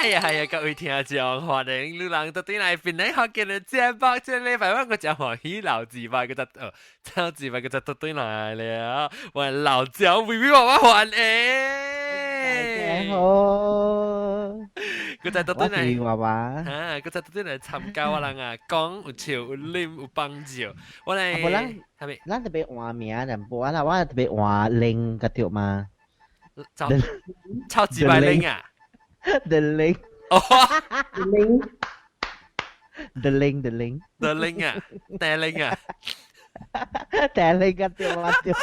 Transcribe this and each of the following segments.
係啊係啊，各位聽眾，歡迎你人到對來邊來學見的節目，這禮拜我個真歡喜老字吧，個就哦，超字吧個就到對來了，我老焦微微娃娃歡迎，好，個就到對來娃娃，嚇，個就到對來參加我人啊，講有笑有啉有幫助，我來，無咱係咪？咱特別換名，淡薄啦，我特別換零個對嗎？超超幾百零啊！ The link，哦，the link，the link， the link 啊，the link 啊，the link 個對嗎？對。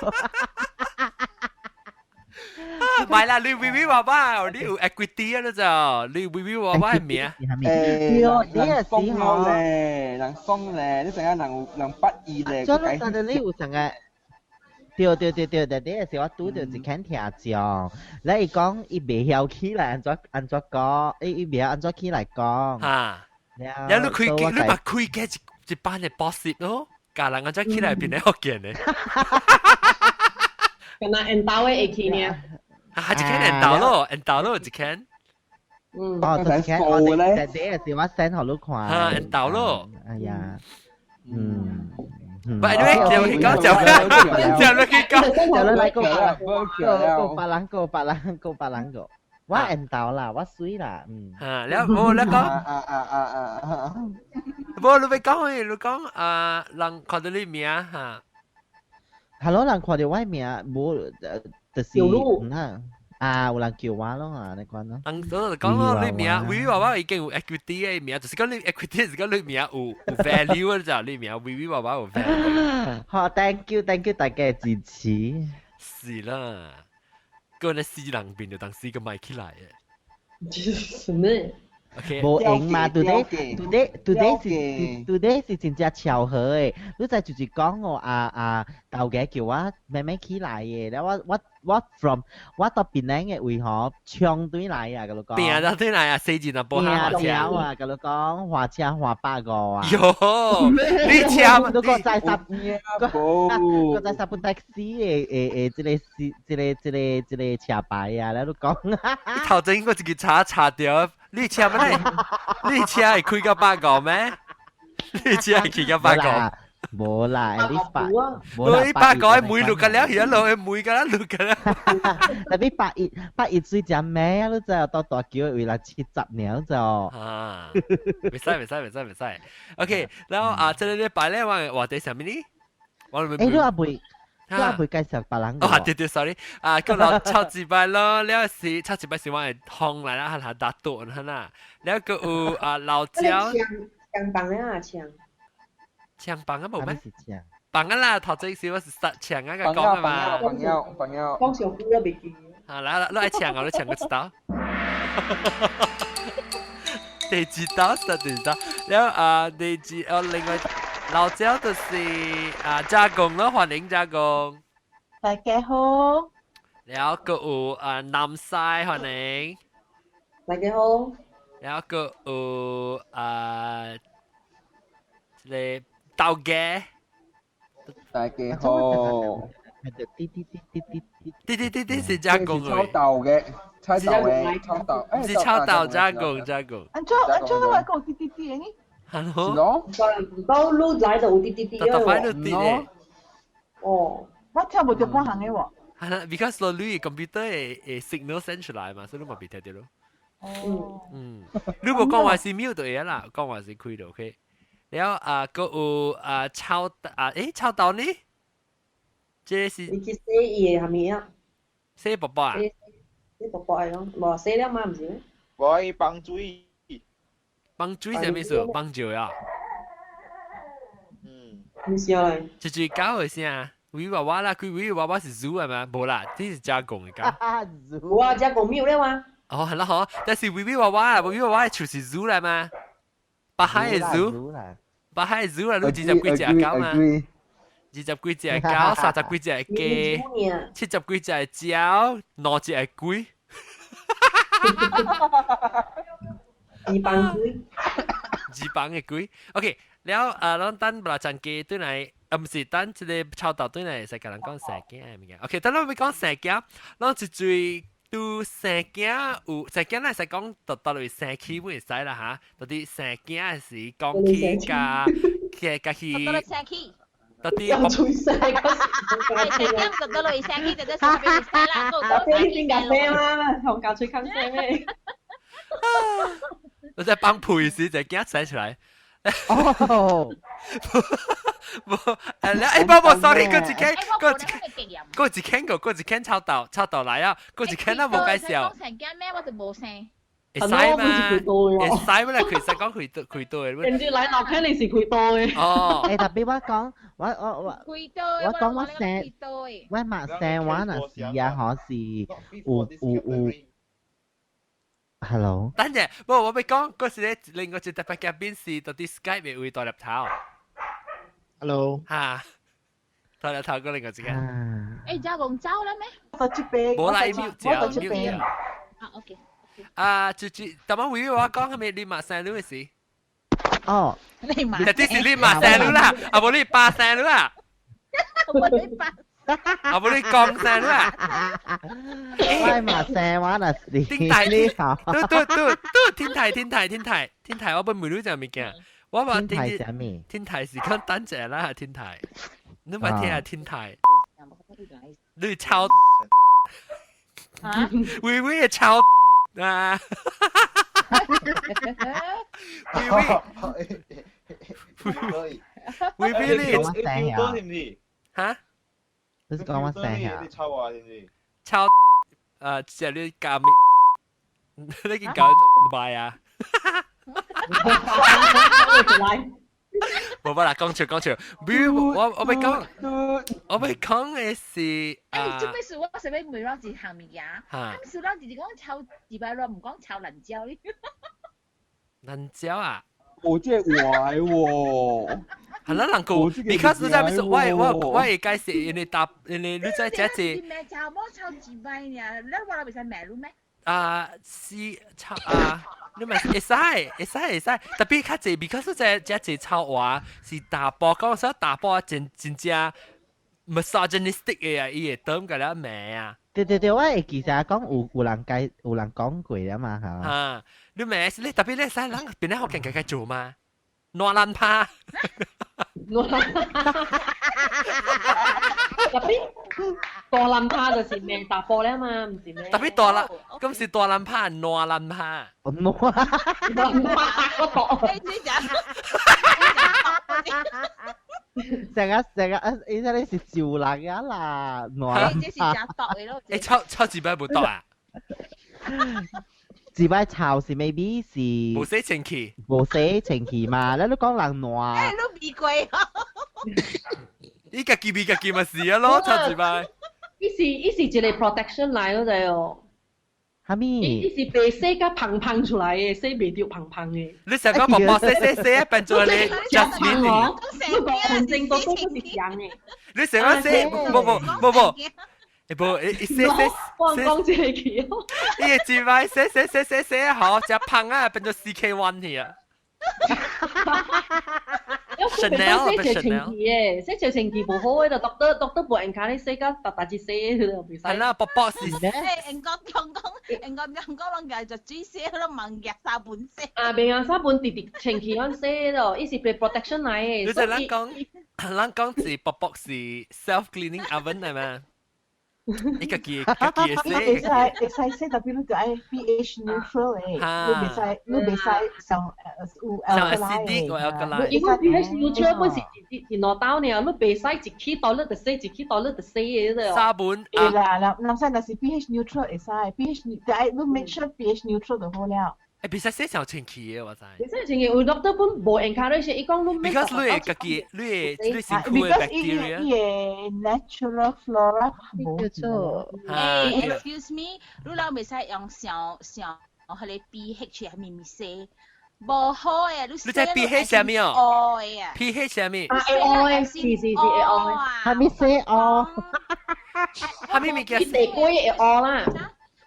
唔係啦，你微微娃娃，你有 equity 啊，你就你微微娃娃嘅名。誒，對，人瘋了咧，人瘋咧，你陣間人人不義咧。但係你有成個。對對對對，但係時我拄著一間聽眾，你伊講伊袂曉起來按怎按怎講，伊伊袂曉按怎起來講。嚇！有你開機，你咪開機一一班嘅 boss 咯，教人按怎起來變咧福建嘅。敢若緣投的會起呢？啊，一間緣投咯，緣投咯，一間。嗯。哦，一間我哋第一時我 send 予你看。嚇，緣投咯。哎呀，嗯。唔係，你就去講就就你去講，就你來個個別人個別人個別人個，我緣投啦，我水啦，嗯。嚇，你無你講，啊啊啊啊！無你欲講你講啊，人看到你名嚇。 Hello，人看到我名，無，就是嗯啊，有人叫我咯啊，你講咯。人就講咯，你名，微微娃娃已經有 equity 嘅名，就是講你 equity 是講你名有有 value 啊，就你名微微娃娃有 value。好，thank you，thank you 大家支持。是啦，個那死人變就當死個麥起來嘅。什麼？ OK，無閒嘛，today today today 是 today 是真正巧合的。你知就是講我啊啊頭家叫我慢慢起來的，了我我我 from 我到檳城的位吼，衝對來啊，佮你講。拚到對來啊，四字若無下車啊，佮你講換車換百五啊。喲，你車你閣再十，閣再十分 taxi 的的的，這个是這个這个這个車牌啊，了你講。你頭前我一個查查著。你車咩？你車會開到百五咩？你車會開到百五？無啦，你百，無啦，百五每錄個了，而家落去每個啦錄個了。特別百一百一水真美啊！你知到大橋為了70年就。啊，袂使袂使袂使袂使。OK，然後啊，這個禮拜咧，我話題啥物呢？我欸，你也未。你也未介紹別人。哦，對對，sorry，啊，咁老超幾擺咯，了是超幾擺是我會風來啦，哈打倒哈啦，了個有啊老椒。槍棒啊，槍。槍棒啊，無咩？棒啊啦，頭先是我是實槍啊個講啊嘛。棒腰棒腰。講上久都袂記。啊，來來，你愛槍啊，你槍個一刀。第幾刀是第幾刀？了啊，第幾哦，另外。老椒就是啊，加工咯，歡迎加工。大家好。了個有啊，南西歡迎。大家好。了個有啊，這個豆家。大家好。滴滴滴滴滴滴滴滴滴是加工嘅。炒豆嘅，炒豆嘅，炒豆。是炒豆加工加工。按怎按怎我講滴滴滴嘅呢？ Hello，到路來就有滴滴滴哦。特擺都滴咧。哦，我聽無著半項的喎。係啦，because 你 computer 會會 signal send 出來嘛，所以你嘛袂聽著咯。哦。嗯，你無講話是 mute 就會啦，講話是開就 OK。了啊，閣有啊炒啊，欸炒豆呢？這個是。你去洗伊的係咪啊？洗卜卜啊？洗卜卜係咯，無洗了嘛，毋是咩？我愛放水。放水啥物意思？放尿啊？嗯。唔是啊。這隻狗的聲，微娃娃啦，佢微娃娃是豬係嘛？無啦，這是加工的狗。無啊，加工沒有了嗎？哦，係啦嗬，但是微微娃娃，微微娃娃就是豬來嘛？北海的豬，北海的豬啦，你二十幾隻狗嘛？二十幾隻狗，三十幾隻雞，七十幾隻鳥，兩隻龜。二幫龜，二幫的龜。OK，了啊，咱等不啦陣機對來，啊，毋是等這個炒豆對來，會使共人講生囝的物件。OK，等咱欲講生囝，咱一追拄生囝有生囝，咱使講到到落生氣會使啦嚇，到底生囝時講起加嘅加去，到落生氣，到底又吹聲嗰時，生囝就到落生氣，就得生變使啦，咖啡先咖啡嘛，同教吹康聲咩？我在放屁時就驚生出來。哦，無，誒，誒，無無，sorry，嗰一間，嗰一間，嗰一間個，嗰一間抄到抄到來啊，嗰一間都無介紹。講成驚咩？我就無生。會使嘛？會使嘛？啦，其實講開刀開刀的。人哋來鬧聽你是開刀的。哦。誒，特別我講，我我我，我講我生，我嘛生我若是啊，可是有有有。Hello。等陣，無我欲講，嗰時咧另外一特別嘉賓是到底 Skype 嘅位大粒頭。 Hello。嚇，大粒頭嗰另外一個。誒，只講走啦咩？我這邊。無啦，mute 掉，mute 掉。啊，OK。啊，就就，但係維維我講係咪你馬生女嘅事？哦。你馬。這是你馬生女啦，啊無你爸生女啊？我你爸。啊無你講生女啊？我嘛生我若是天台，對對對對，天台天台天台天台，我本問你隻物件，我話天台啥物？天台是講等者啦，天台，你咪聽下天台，你抄，微微嘅抄啊，微微，微微你講我聲呀？嚇？你是講我聲呀？你抄我是唔是？抄，即係你教你見教賣啊？無無啦，講笑講笑，比如我我欲講，我欲講嘅是，誒，做咩事我想欲問咱一項物件，啊，事咱直直講炒二百肉，毋講炒辣椒哩。辣椒啊？我這壞喎。係啦，人個，because 你知咩事？我我我會解釋，因為答，因為你知這這。罵查某炒二擺爾，你我袂使罵你咩？啊，是炒啊，你咪會使會使會使，特別較濟，because 這這濟臭話是查埔，講說查埔真真正 misogynistic 的啊，伊會當共了罵啊。對對對，我會記得講有有人解有人講過了嘛嚇。啊，你罵你特別你使人邊咧福建家己做嘛？爛爛拍。特別大爛拍就是罵查埔了嘛，毋是咩？特別大爛，咁是大爛拍，爛爛拍。爛拍我讀。成個成個啊！伊這裡是潮人啊啦，爛這是誠毒的咯。欸，臭臭一擺無毒啊？一擺臭是 maybe 是無洗清氣，無洗清氣嘛？你都講人爛。欸，你味過伊家己味家己嘛是啊咯，臭一擺。伊是伊是一個 protection 來咯，就哦。哈咪？伊是白洗甲胖胖出來的，洗袂著胖胖的。你想講婆婆洗洗洗變做你 Jasmine？你講純正多多是強的。你想講洗？無無無無。欸無，伊洗洗洗，我講這個去哦。伊個一擺洗洗洗洗洗好，食胖啊，變做 CK one 去啊。Chanel 洗一清氣的，洗一清氣無好的，就 doctor doctor 無 encourage 洗甲逐逐日洗，就袂使。係啦，薄薄是。欸，英國講講，英國講講攏共就水洗，攏忙夾沙盆洗。啊，袂用沙盆直直清氣按洗咯，伊是被 protection 來的。你就咱講，咱講是薄薄是 self cleaning oven 係嘛？你家己家己洗。會使會使洗，特別你就愛 pH neutral 的，你袂使你袂使上有 alkaline 或 alkaline。因為 pH neutral 本是一一兩道爾，你袂使一起倒你就洗，一起倒你就洗的。沙盆。會啦，人人使若是 pH neutral 會使，pH 就愛你 make sure pH neutral 就好了。欸，袂使洗上清氣的，我知。袂使清氣，有 doctor 本無 encourage，伊講你。 Because 你會家己，你會你身軀的 bacteria。伊個 natural flora 無叫做。欸，excuse me，你老袂使用上上彼个 pH 還咪咪洗，無好的，你你知 pH 啥物哦？O 的啊。 pH 啥物？啊，O 的，是是是 O 的。啥物洗 O？啥物物件？伊地瓜會 O 啦。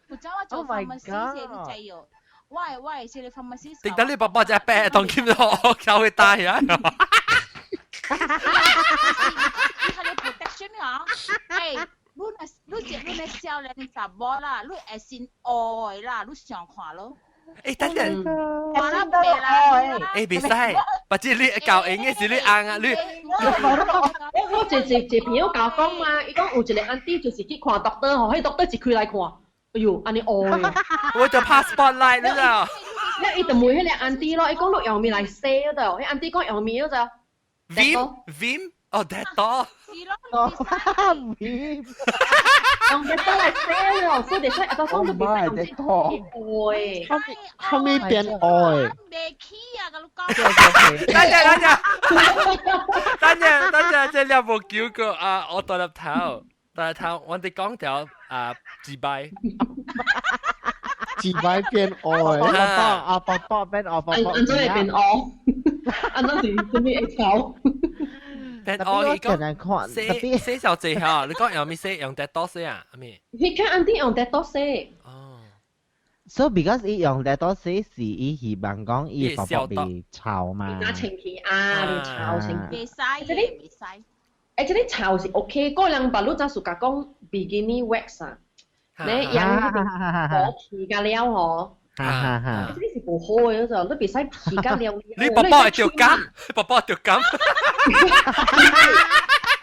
有走我做 pharmacy 你知哦。我的我的這個 pharmacy。定等你爸爸只白當金都交會打起來。伊彼个 protection 啊，欸，你若你一你咧少年查某啦，你會先愛啦，你想看咯。欸，等陣，看啦白啦。欸，袂使，或者你教英嘅是你紅啊，你。我一朋友教講嘛，伊講有一個 auntie 就是去看 doctor 吼，彼 doctor 一開來看，哎喲，按呢烏的。我就拍 spotlight 你知道。了伊就問彼個 auntie 咯，伊講你用咩來洗嗰度？彼 auntie 講用咩嗰度？Vim Vim 哦，Dettol。是咯， Vim。用 Dettol 來洗咯，所以就說阿講都別用 Dettol。烏的。後面變烏。袂起啊！佮你講。等陣等陣，等陣等陣，這兩無叫過啊！我大粒頭，大粒頭，我哋講條啊自敗。自擺變烏。阿伯伯變阿伯伯，按怎會變烏？按怎是啥物會臭？變烏伊講洗洗小濟嚇，你講用咩洗？用 Dettol 洗啊？阿咩？彼個 auntie 用 Dettol 洗。哦。 So because 伊用 Dettol 洗是伊希望講伊爸爸袂臭嘛。拿清氣啊，袂臭清。袂使，袂使。欸，這個臭是 OK，個人把你早暑假講 bikini wax 啊。你養我皮甲了吼，這個是無好的，就你袂使皮甲了。你爸爸會著感，你爸爸著感。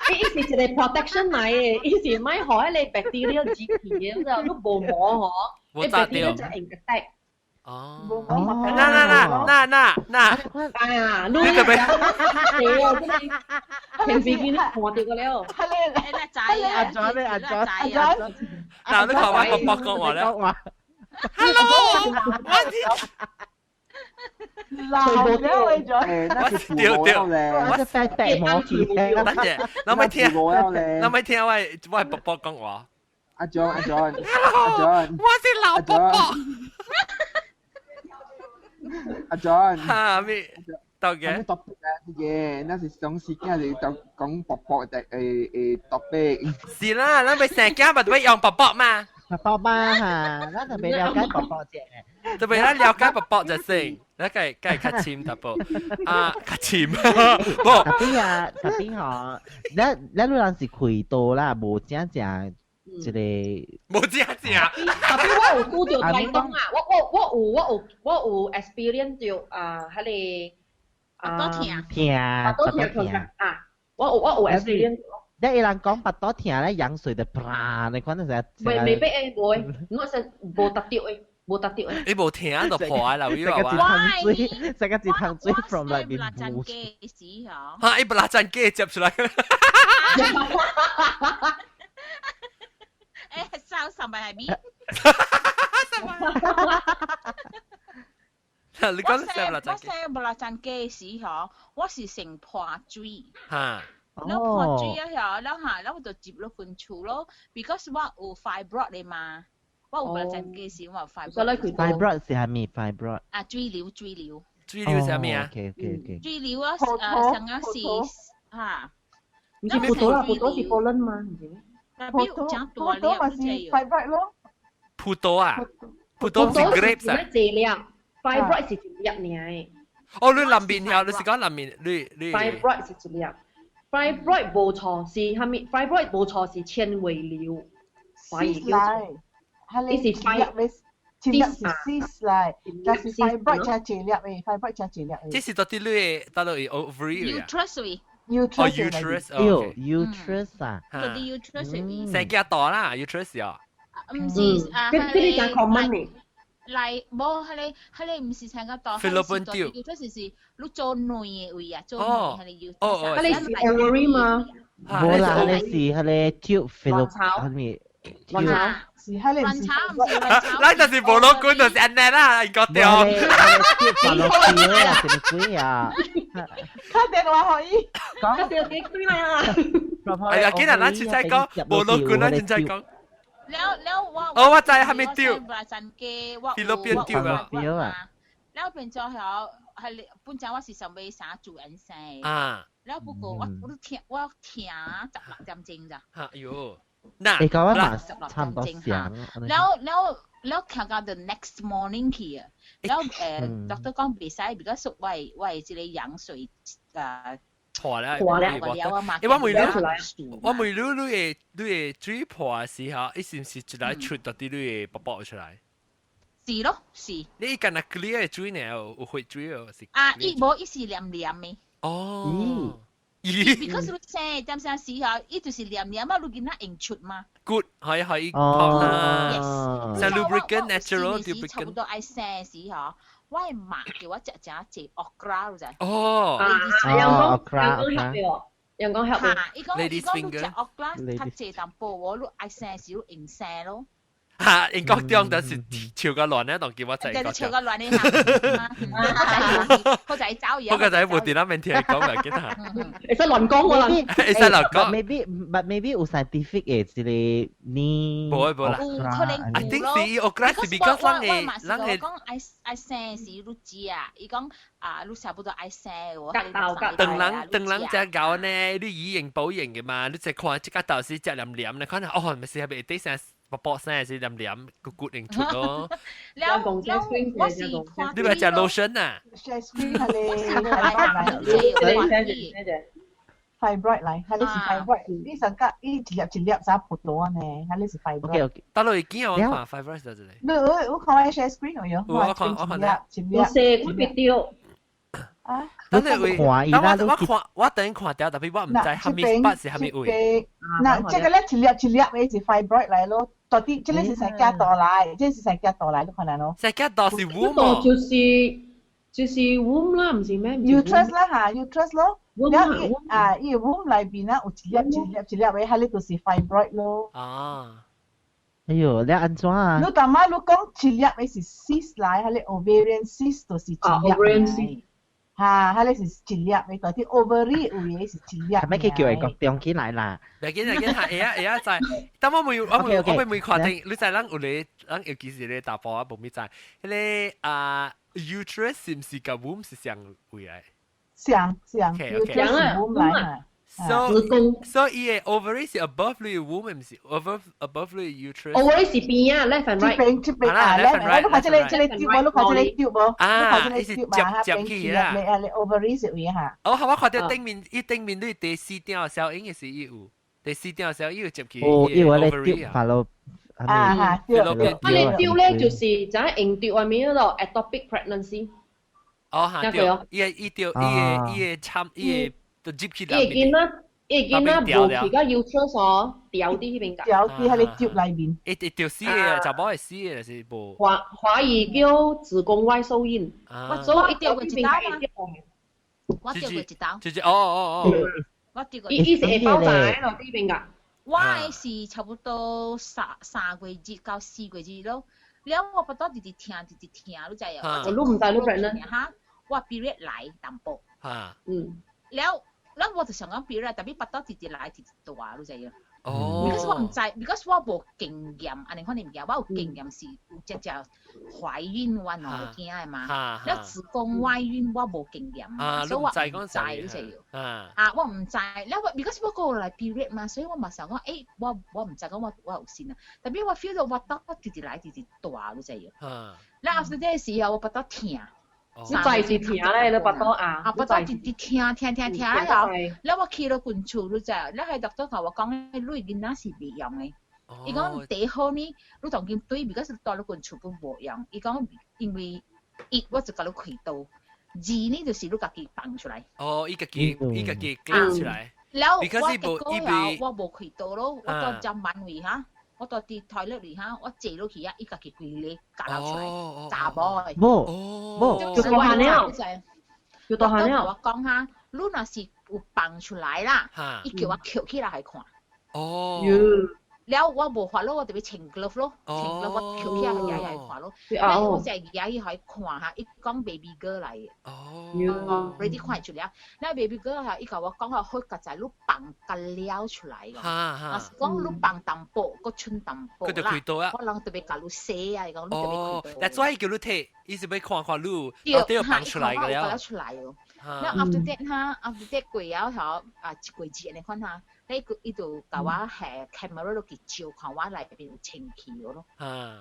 伊是一個 protection 來的，伊是莫予彼個 bacteria 入去的，就你無毛吼，彼 bacteria 就會 attack。哦，那那那那那啊，你特別對啊，真係平時見你看到個了。係啦，仔啊，阿仔咩？阿仔，阿仔。嗱，你看我爸爸講話咧。Hello，我老了你咗，我對對，我是白毛去。等陣，我咪聽，我咪聽我爸爸講話。阿 John 阿 John 阿 John，我是老伯伯。阿 John，哈咩？到嘅？特別啊嘅，那是上時間是就講伯伯的特別。是啦，咱咪成家咪都用伯伯嘛。伯伯嘛嚇，咱特別了解伯伯啫。特別咱了解伯伯就先，咱計計較深淡薄啊，較深。無特別啊，特別吼，咱你人是開刀啦，無正正。一個無正正，特別我有拄著台東啊，我有 experience 著啊，彼個啊，肚疼，疼，肚疼啊，我有 experience。你伊人講腹肚疼咧，羊水就啪，你看到成。未必會，無會，我是無達到的，無達到的。你無疼就破啦，我話。成個一湯水，成個一湯水 from 內面流。嚇！伊不拉真機接出來。欸，收十咪係咪？你講什麼？我說無啦真機時吼，我是先破水。嚇！了破水啊，了嚇，了我就接落分厝咯。Because 我有 fibroid 的嘛，我有無啦真機時我有 fibroid。 fibroid 是啥物？fibroid 啊，水瘤，水瘤。水瘤是啥物啊？OK OK OK。水瘤啊，啊，上個是嚇。毋是葡萄啦，葡萄是可能嘛，毋是咩？葡萄葡萄嘛是 fibroid 咯。葡萄啊，葡萄是 grapes 啊。一粒，fibroid 是一粒爾。哦，你南邊條，你是講南邊，你。 fibroid 是一粒，fibroid 無錯是啥物？fibroid 無錯是纖維瘤。 cyst 來，伊是 fibroid，一粒是 cyst 來，但是 fibroid 才一粒的，fibroid 才一粒的。這是到底你的，到底 ovary 啊？uterus 位。哦，uterus，喲，uterus 啊，嗰啲 uterus 位。生幾大啦，uterus 啊。毋是啊，這這個講 common 呢。來，無，彼個毋是生較大， Fallopian tube uterus 是你做卵的位啊，做卵彼個 uterus。哦彼個是 ovary 嗎？無啦，彼個是彼個 tube 卵巢。卵巢。是彼個卵巢毋是卵巢。咱就是無老君就是按呢啦，伊講對。 Tube fallopian 啊，什麼鬼啊？打電話予伊。打電話幾來啊？哎呀，今日咱凊彩講，無老君咱凊彩講。了了我哦，我知還沒丟。 Fallopian tube 啊。了變做曉係本正我是想欲啥自然生。啊。了不過我都聽我聽16點鐘咋。嚇喲，嗱，你講我嘛差唔多上。了了了，聽到 the next morning 去啊。了doctor 講袂使，because 我的這個羊水啊。破咧，破咧。因為我問你，我問你，你會水破嘅時候，伊是毋是一來出到啲你會卜卜出來？是咯，是。你敢若 clear 嘅水呢？有血水哦，是。啊，伊無，伊是黏黏的。哦。咦？Because 你生點聲時候，伊就是黏黏啊，你囡仔用出嘛。 Good，可以泡啦。 Yes。像 lubricant natural lubricant。差不多愛生時候，我的媽叫我食食濟 okra 你知？哦。啊，人講人講合人講合。嚇，伊講你食 okra 較濟淡薄喎，你愛生時你用生咯。嚇，英國中就是笑個亂咧，當叫我仔。就是笑個亂咧嚇。我仔走嘢。我個仔無電腦面聽講咪記得。會使亂講我啦。會使亂講。 Maybe but maybe 有 scientific 嘅一個呢？無無啦。有可能 I think 是 okra 是 because 咱的咱的講愛愛生時你知啊，伊講啊，你差不多愛生喎。格鬥格鬥。當人當人食狗呢，你以形補形嘅嘛，你就看這個豆是食黏黏，你看哦，咪是係咪底聲？卜卜聲是黏黏骨骨形出咯。了了，我是看。你咪食 lotion 啊？Share screen 係你。fibroid 來，係你是 fibroid，你上個一粒一粒啥葡萄呢？係你是 fibroid。 OK OK。大陸會見我看 fibroid 就係。你我看我 share screen 有，我看我看一粒。我寫我別掉。啊！等你會，等我我看我等看掉，特別我毋知蝦米筆是蝦米位。嗱，這個咧一粒一粒嘅是 fibroid 來咯，到底這個是生寄肚來，這是生寄肚來，你看下咯。生寄肚是 womb 就是 womb 啦，毋是咩？uterus 啦嚇，uterus 咯。然後啊，伊 womb 內邊啊有一粒一粒一粒嘅，彼個就是 fibroid 咯。啊！哎喲，你按怎啊？你大媽你講一粒嘅是 cyst 來，彼個 ovarian cyst 就是一粒。 ovarian cyst。嚇，彼個是一粒，你到底 ovary 有嘅是一粒。係咪叫人講中起來啦？別緊別緊，會啊會啊知。但我未我未我未未確定，你知咱有咧，咱尤其是咧查埔啊，無咪知。彼個啊，uterus 是毋是佮 womb 是相位來？相相，uterus 是 womb 來嘛。 So 伊個 ovary 是 above 你 womb，毋是 above 你 uterus。 ovary 是邊啊，left and right。這邊這邊啊，left and right。你看這個這個 tube 無？你看這個 tube 無？啊，伊是接接起啦。你啊，你 ovary 是位哈？哦，我看到頂面，伊頂面你第四點小影嘅是伊有，第四點小影有接起。哦，伊話你 tube 發落。啊哈，對。啊，你丟咧就是就喺用掉外面嗰度 ectopic pregnancy。哦，嚇對，伊個伊掉伊個伊個參伊個就接起來。伊見啦。伊見啦，無去甲 uterus 哦，掉啲彼邊㗎。掉啲喺你接內面。一一掉死嘅，查某會死嘅，就是無。懷懷疑叫子宮外受孕。我我掉過一刀嘛。我掉過一刀。就是哦哦哦。我掉過。伊伊是會爆炸嘅咯，呢邊㗎。我的是差不多3個月到4個月咯，了我腹肚直直疼，直直疼，你知哦？你毋知你 pregnant 哈？我 period 來淡薄。嚇。了。了我就想講 period，特別腹肚直直來直直大，你知影？哦。 because 我毋知，because 我無經驗，按呢款的物件，我有經驗是有只只懷孕我兩個囝的嘛。了子宮外孕我無經驗嘛，所以我毋知，你知影？啊，我毋知，了我 because 我過來 period 嘛，所以我嘛想講，欸，我毋知講我有先啊，特別我 feel 到我肚直直來直直大，你知影？了 after 這個時候，我腹肚疼。你再是疼咧，你腹肚啊？啊，腹肚直直疼疼疼疼了，了我去了近厝，你知？了彼 doctor 共我講，你囡仔是袂用的。伊講第好呢，你當今對，because 蹛咧近厝本無用。伊講因為一我就共你開刀，二呢就是你家己放出來。哦，伊家己 clean 出來。了我結果了，我無開刀咯，我到針晚位哈。我到佇 toilet 裡哈，我坐落去啊，伊家己規个夾落出來，查某的。無無，就大漢了，就大漢了。我講哈，你若是有放出來啦，伊叫我抾起來來看。哦。了我無法咯，我特別穿 glove 咯，穿 glove 我抾起來舉來看咯。了我才舉起來看哈，伊講 baby girl 來的。哦。 ready 看出來，了 baby girl 哈，伊共我講好實在你放甲了出來個。若是講你放淡薄，閣剩淡薄啦。我人特別共你洗啊，伊講你特別開刀。但所以叫你睇，伊是欲看看你到底有放出來個了。出來哦。了 after that 哈，after that 過了後啊，一過節你看哈。你伊就共我下 camera 落去照看我內邊有清氣咯。啊，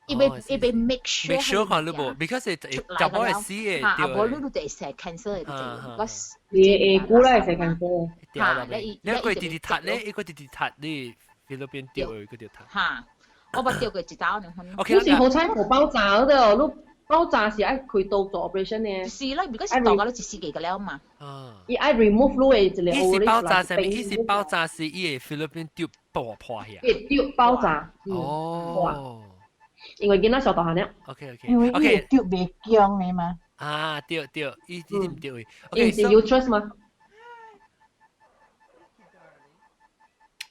伊欲 make sure make sure 看你無，because 會查某會死的，對。啊，無你你就會生 cancer 的，就我會會久來會生 cancer。嚇，你你個直直踢咧，一個直直踢你菲律賓掉的，個就踢。嚇，我捌掉過一刀兩分。 OK，你是好彩無爆炸的，你爆炸是愛開刀做 operation 的。是啦，如果是大個你一死個個了嘛。伊愛 remove 你的一個。伊是爆炸啥物？伊是爆炸是伊的菲律賓丟爆破去啊。伊丟爆炸。哦。因為囡仔小大漢了。 OK OK。因為伊丟袂強的嘛。啊，對對，伊伊唔對。伊是 uterus 嗎？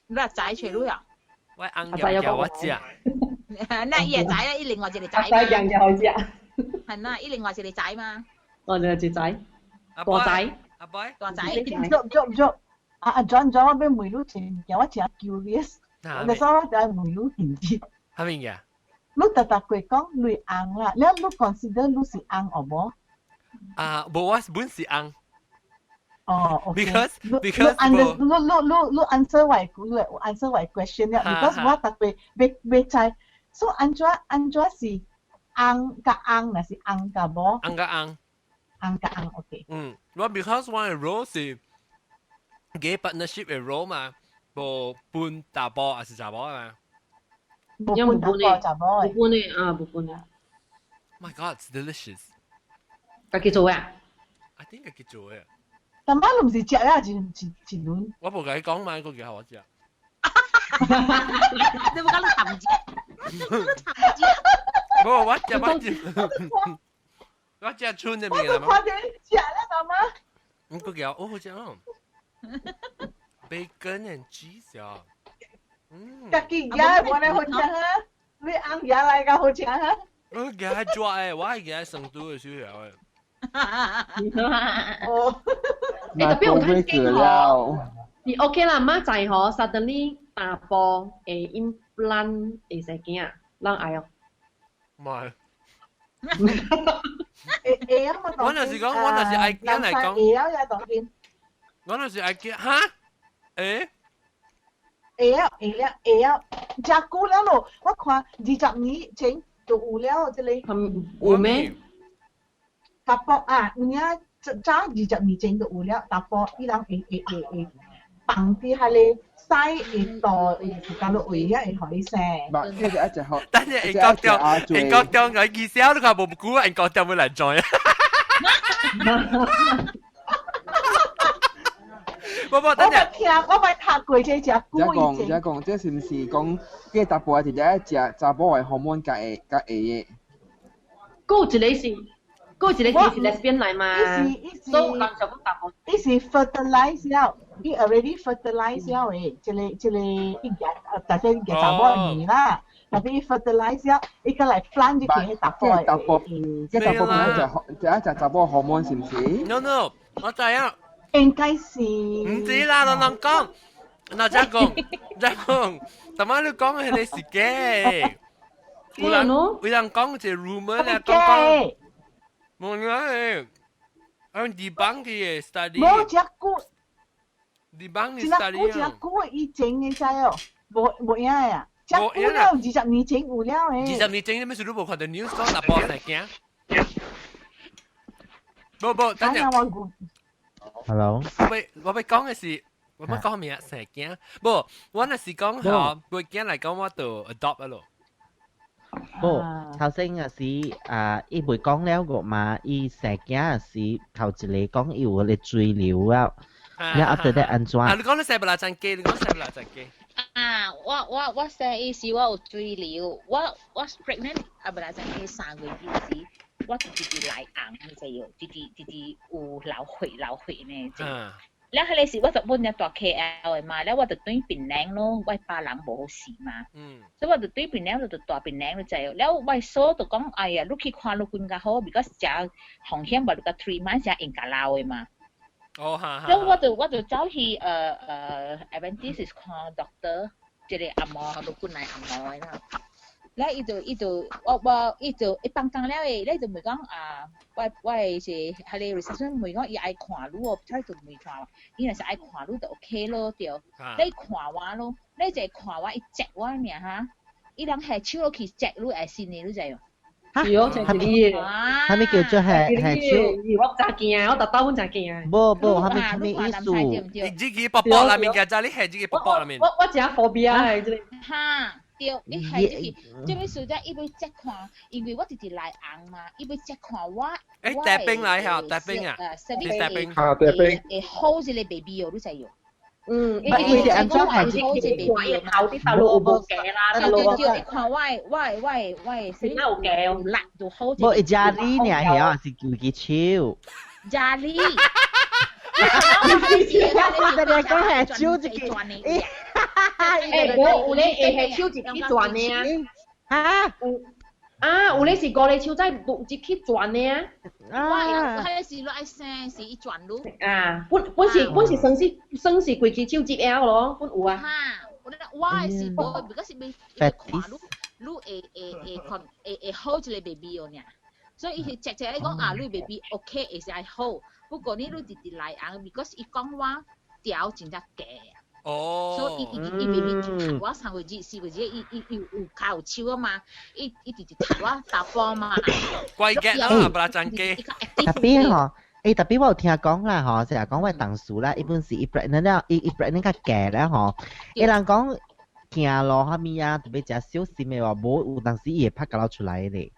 你話仔揣女啊？我翁叫叫我食。那伊會知啦，伊另外一個仔。仔樣就好食。係啦，伊另外一個仔嘛。哦，另外一個仔。大仔。阿伯。大仔。足足足！啊啊，轉轉，我欲問你一個物件，我真 curious。我所以我就愛問你問題。啥物件？你逐逐過講你翁啦，了你 consider 你是翁予無？啊，無，我本是翁。哦，OK。 Because 你你你你你 answer 我你 answer 我 question 了，because 我逐過欲欲知，所以按怎按怎是翁佮翁，抑是翁佮某？翁佮翁。翁佮翁，OK。嗯，我 because 我的 role 是 gay partnership 的 role 嘛，無分查埔抑是查某嘛。無分查埔查某的。無分的啊，無分的。 My God, it's delicious。家己做啊？I think 家己做的。但媽你毋是食了一一一輪？我無共你講嘛，個叫我食。你無講你含食？你含食？無，我食我食，我食春的物件。我看見你食了，媽媽。嗯，個叫哦好食哦。Bacon and cheese 啊。嗯。家己夾無咧好食啊！你翁夾來較好食啊！我夾抓的，我係夾成都的薯條的。哦。欸，特別有睇經吼，是 OK 啦，媽仔吼，suddenly 查埔會 implant 會生囝，人愛哦。唔係。會會啊！我若是講，我若是愛囝來講。會啊，也當然。我若是愛囝，哈？欸？會啊，會了，會啊，誠久了咯，我看20年前就有了這個。有咩？查埔啊，有影早20年前就有了，查埔伊人會會會會放佇彼個屎會倒會自家落位遐會予伊生。唔，這個一隻好。等下英國中，英國中個意思，你看無久，英國中欲來 join。無無，等下。我聽，我捌讀過這隻古講，這講，這是毋是講，這查埔直接食查某的荷爾蒙佮會佮會的？閣有一個是。閣有一個是 lesbian 來嘛？伊是伊是，所以人就講查埔。伊是 fertilize 了，伊 already fertilize 了的，這個這個伊舉大家舉查某的啦，特別伊 fertilize 了，伊閣來 plant 入去彼查埔的。查埔，這查埔本來食食食查某荷爾蒙是毋是？No no，我知影。應該是。毋知啦，攏人講，那再講，再講，逐擺你講的彼個是假的。有人有人講一個 rumor 咧，講講。無啦，按 debunk 的 study。無遮久。 debunk 的 study 真久真久以前的知哦，無無影的啊。遮久了，20年前有了的。20年前，你欲是你無看著 news 講查埔生囝？無無，等下。 Hello。我欲我欲講的是，我欲講咩啊？生囝？無，我若是講吼，我囝來講我就 adopt 咯。無，頭先也是啊，伊袂講了個嘛，伊生囝是頭一個講伊有個水瘤啊，了 after that 按怎？啊，你講你生不拉真機，你講生不拉真機。啊，我我我生伊時我有水瘤，我我 pregnant 啊不啦真機3個月時，我就直直來紅，你知無？直直直直有流血流血呢。嗯。了，彼個時我就本來蹛 KL 的嘛，了我就轉檳城咯，我爸人無好勢嘛，所以我就轉檳城，就蹛檳城你知無？了我嫂就講，哎呀，你去看愈近較好，because 誠風險吧，你甲 3 months 才會較老的嘛。哦，哈哈。了我就我就走去呃呃，Adventist 看 doctor，一個阿嬷，愈近來阿嬷的啦。了伊就伊就我我伊就伊放工了的，了伊就問講啊，我我的是彼個 reception 問講伊愛看你哦，他就問看，伊若是愛看你就 OK 咯，對。你看我咯，你一看我，伊接我爾哈，伊人下手落去隻你會信的，你知無？是哦，就是你。啥物叫做下下手？我真驚，我特兜真驚。無無，啥物啥物意思？你自己卜卜內面嘅，就你下自己卜卜內面。我真 phobia 的這個。哈，對，你下這個，這物事才伊欲接看，因為我直直來紅嘛，伊欲接看我。誒，帶冰來嚇，帶冰啊！帶冰。嚇，帶冰。會好一個 baby 哦，你知無？嗯，伊伊是按怎係好一個 baby 嘛？頭啲大路有無假啦？對對對，你看我的我的我的我的，啥有假哦？力就好。無伊家裡爾係啊，是舊隻手。家裡。我哋講係手一個，欸，無有咧會下手一去轉的啊！嚇？啊，有咧是五个手仔入去轉的啊！我彼個是愛生是伊轉路。啊，本本是本是算是算是規支手接了咯，本有啊。哈，我的是無，如果是欲看你，你會會會看會會好一個 baby 哦爾。所以伊是直接咧講啊，你 baby OK 會使好，不過你你直直來紅，because 伊講我條真正低。哦，所以伊伊伊 baby 踢我3個月4個月，伊伊伊有跤有手啊嘛，伊伊直直踢我查埔嘛。乖嘅啊，不啦真機。特別吼，欸，特別我有聽講啦吼，成日講我同事啦，伊本是伊 pregnant 了，伊伊 pregnant 較低了吼，伊人講行路啥物啊，特別誠小心的話，無有當時伊會拍甲落出來咧。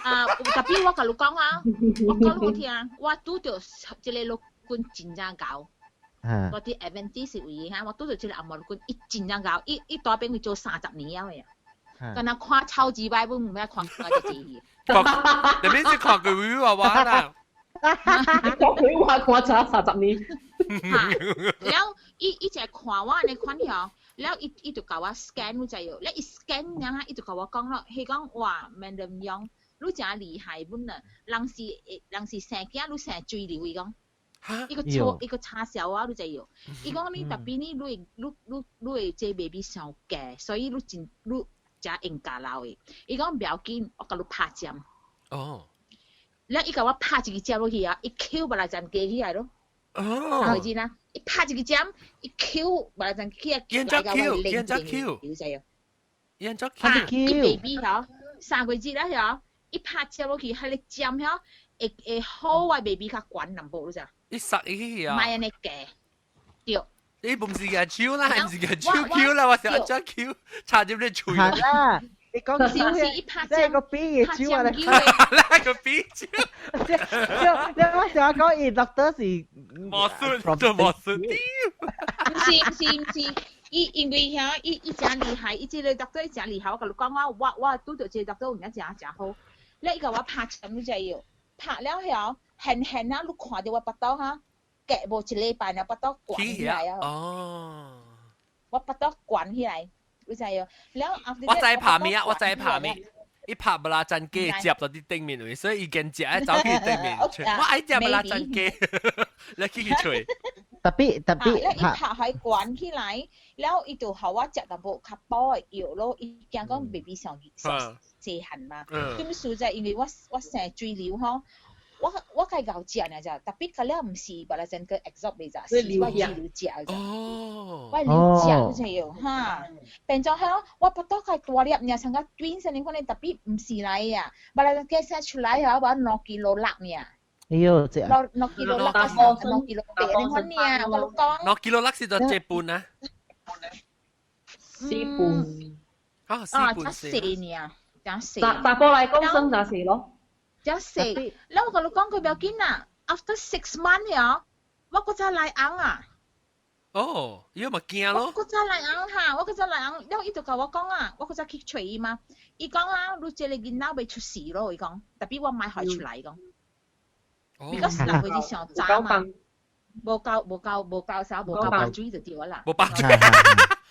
啊，特別我共你講啊，我講你聽，我拄著這個陸軍真正𠢕。我佇 Adventist 位哈，我拄著這個紅毛陸軍，伊真正𠢕，伊伊大邊去做30年了的，敢若看超級䆀本，毋捌看過這戲。特別是看過鬼娃娃啦。講鬼話看咗30年。哈，了伊伊就看我按呢款吼，了伊伊就共我 scan 你知無？了伊 scan 了哈，伊就共我講咯，伊講哇，Madam Yong，你誠厲害本啊，人是人是生囝，你生水流伊講。伊個錯伊個插小啊，你知無？伊講你特別你你會你你你會這 baby 傷低，所以你真你誠應該老的。伊講不要緊，我共你拍針。哦。了伊共我拍一支針落去啊，伊 Q 落來針加起來咯。哦。三個字啦，伊拍一支針，伊 Q 落來針起來，來到我冷靜，你知無？演咗 Q。伊 baby 吼，3個月了吼，伊拍針落去，彼个針吼，會會好我 baby 較懸淡薄，你知？伊殺伊去啊！莫按呢低，對。你唔是個手啦，唔是個手 Q 啦，我是按怎 Q 插入你喙。係啦，你講手是伊拍針，個 B 嘅手啊，啦個 B 手。你我成日講伊 doctor 是魔術，做魔術。毋是毋是毋是，伊因為遐伊伊誠厲害，伊這個 doctor 伊誠厲害，我共你講我我我拄著這個 doctor 有影誠誠好，了伊共我拍針你知無？拍了後。現現啊！你看著我腹肚哈，隔無一禮拜，腹肚懸起來啊！哦，我腹肚懸起來，你知無？了後我知拍咩啊？我知拍咩？伊拍不拉真雞接到佇頂面位，所以伊堅食愛走去頂面。我愛食不拉真雞，你去去揣。特別特別，了伊拍開懸起來，了伊就予我食淡薄較補的藥咯。伊驚講 baby 上上細漢嘛，咁實在因為我我生水瘤吼。我我該𠢕食爾咋，特別個了毋是把來真個 absorb 袂咋，是我流食咋。哦，我流食你知無哈？變做吼，我腹肚較大粒，爾像個 twins 按呢款咧，特別毋是來啊，把來計生出來吼，我2キロ6爾。哎喲，這2キロ6個2キロ8按呢款爾，我講。2キロ6是做這半啊？四半。啊，四半四。細爾，誠細。查查埔來講算誠細咯。誠細，了我共你講佢不要緊啦。After 6 months 了，我閣再來紅啊。哦，伊嘛驚咯。我閣再來紅哈，我閣再來紅，了伊就共我講啊，我閣再去揣伊嘛。伊講啊，你這個囡仔袂出世咯，伊講，特別我莫予出來，伊講。Because 人會傷早嘛，無夠無夠無夠啥，無夠飽水就對啦。無飽水，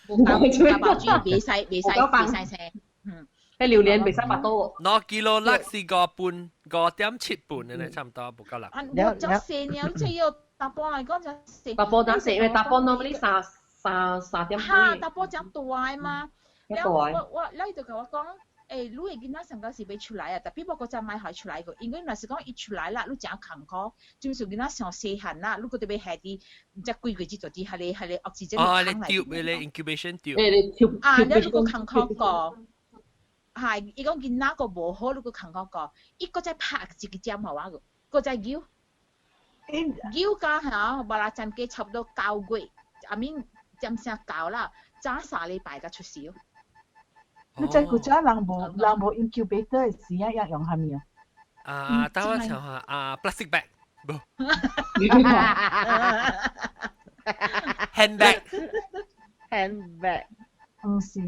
無夠無夠飽水，袂使袂使袂使生，嗯。彼榴蓮袂使腹肚。 2キロ6是5半，5.7半的呢，差唔多，無夠六。啊，我真細爾，你這要查埔來講真細。查埔真細，因為查埔 normally 三三三點幾。哈，查埔真大嘛。了我我，了伊就共我講，欸，你的囡仔上個是欲出來啊，特別我閣再莫予出來個，因為若是講伊出來啦，你誠艱苦，就是囡仔上細漢啦，你閣得欲下佇毋知幾個月就佇彼個彼個 oxygen 哦，你 tube 彼個 incubation tube。欸，你啊，了你閣艱苦過。係，伊講囡仔個無好，你閣囥我個，伊閣再拍一個針予我個，閣再扭，扭到嚇，無啦陣加差不多9月，I mean 針聲九啦，早3禮拜才出世。你知古早人無 incubator 的時啊，用啥物啊？啊，等我想下啊，plastic bag，無 handbag， handbag，毋是，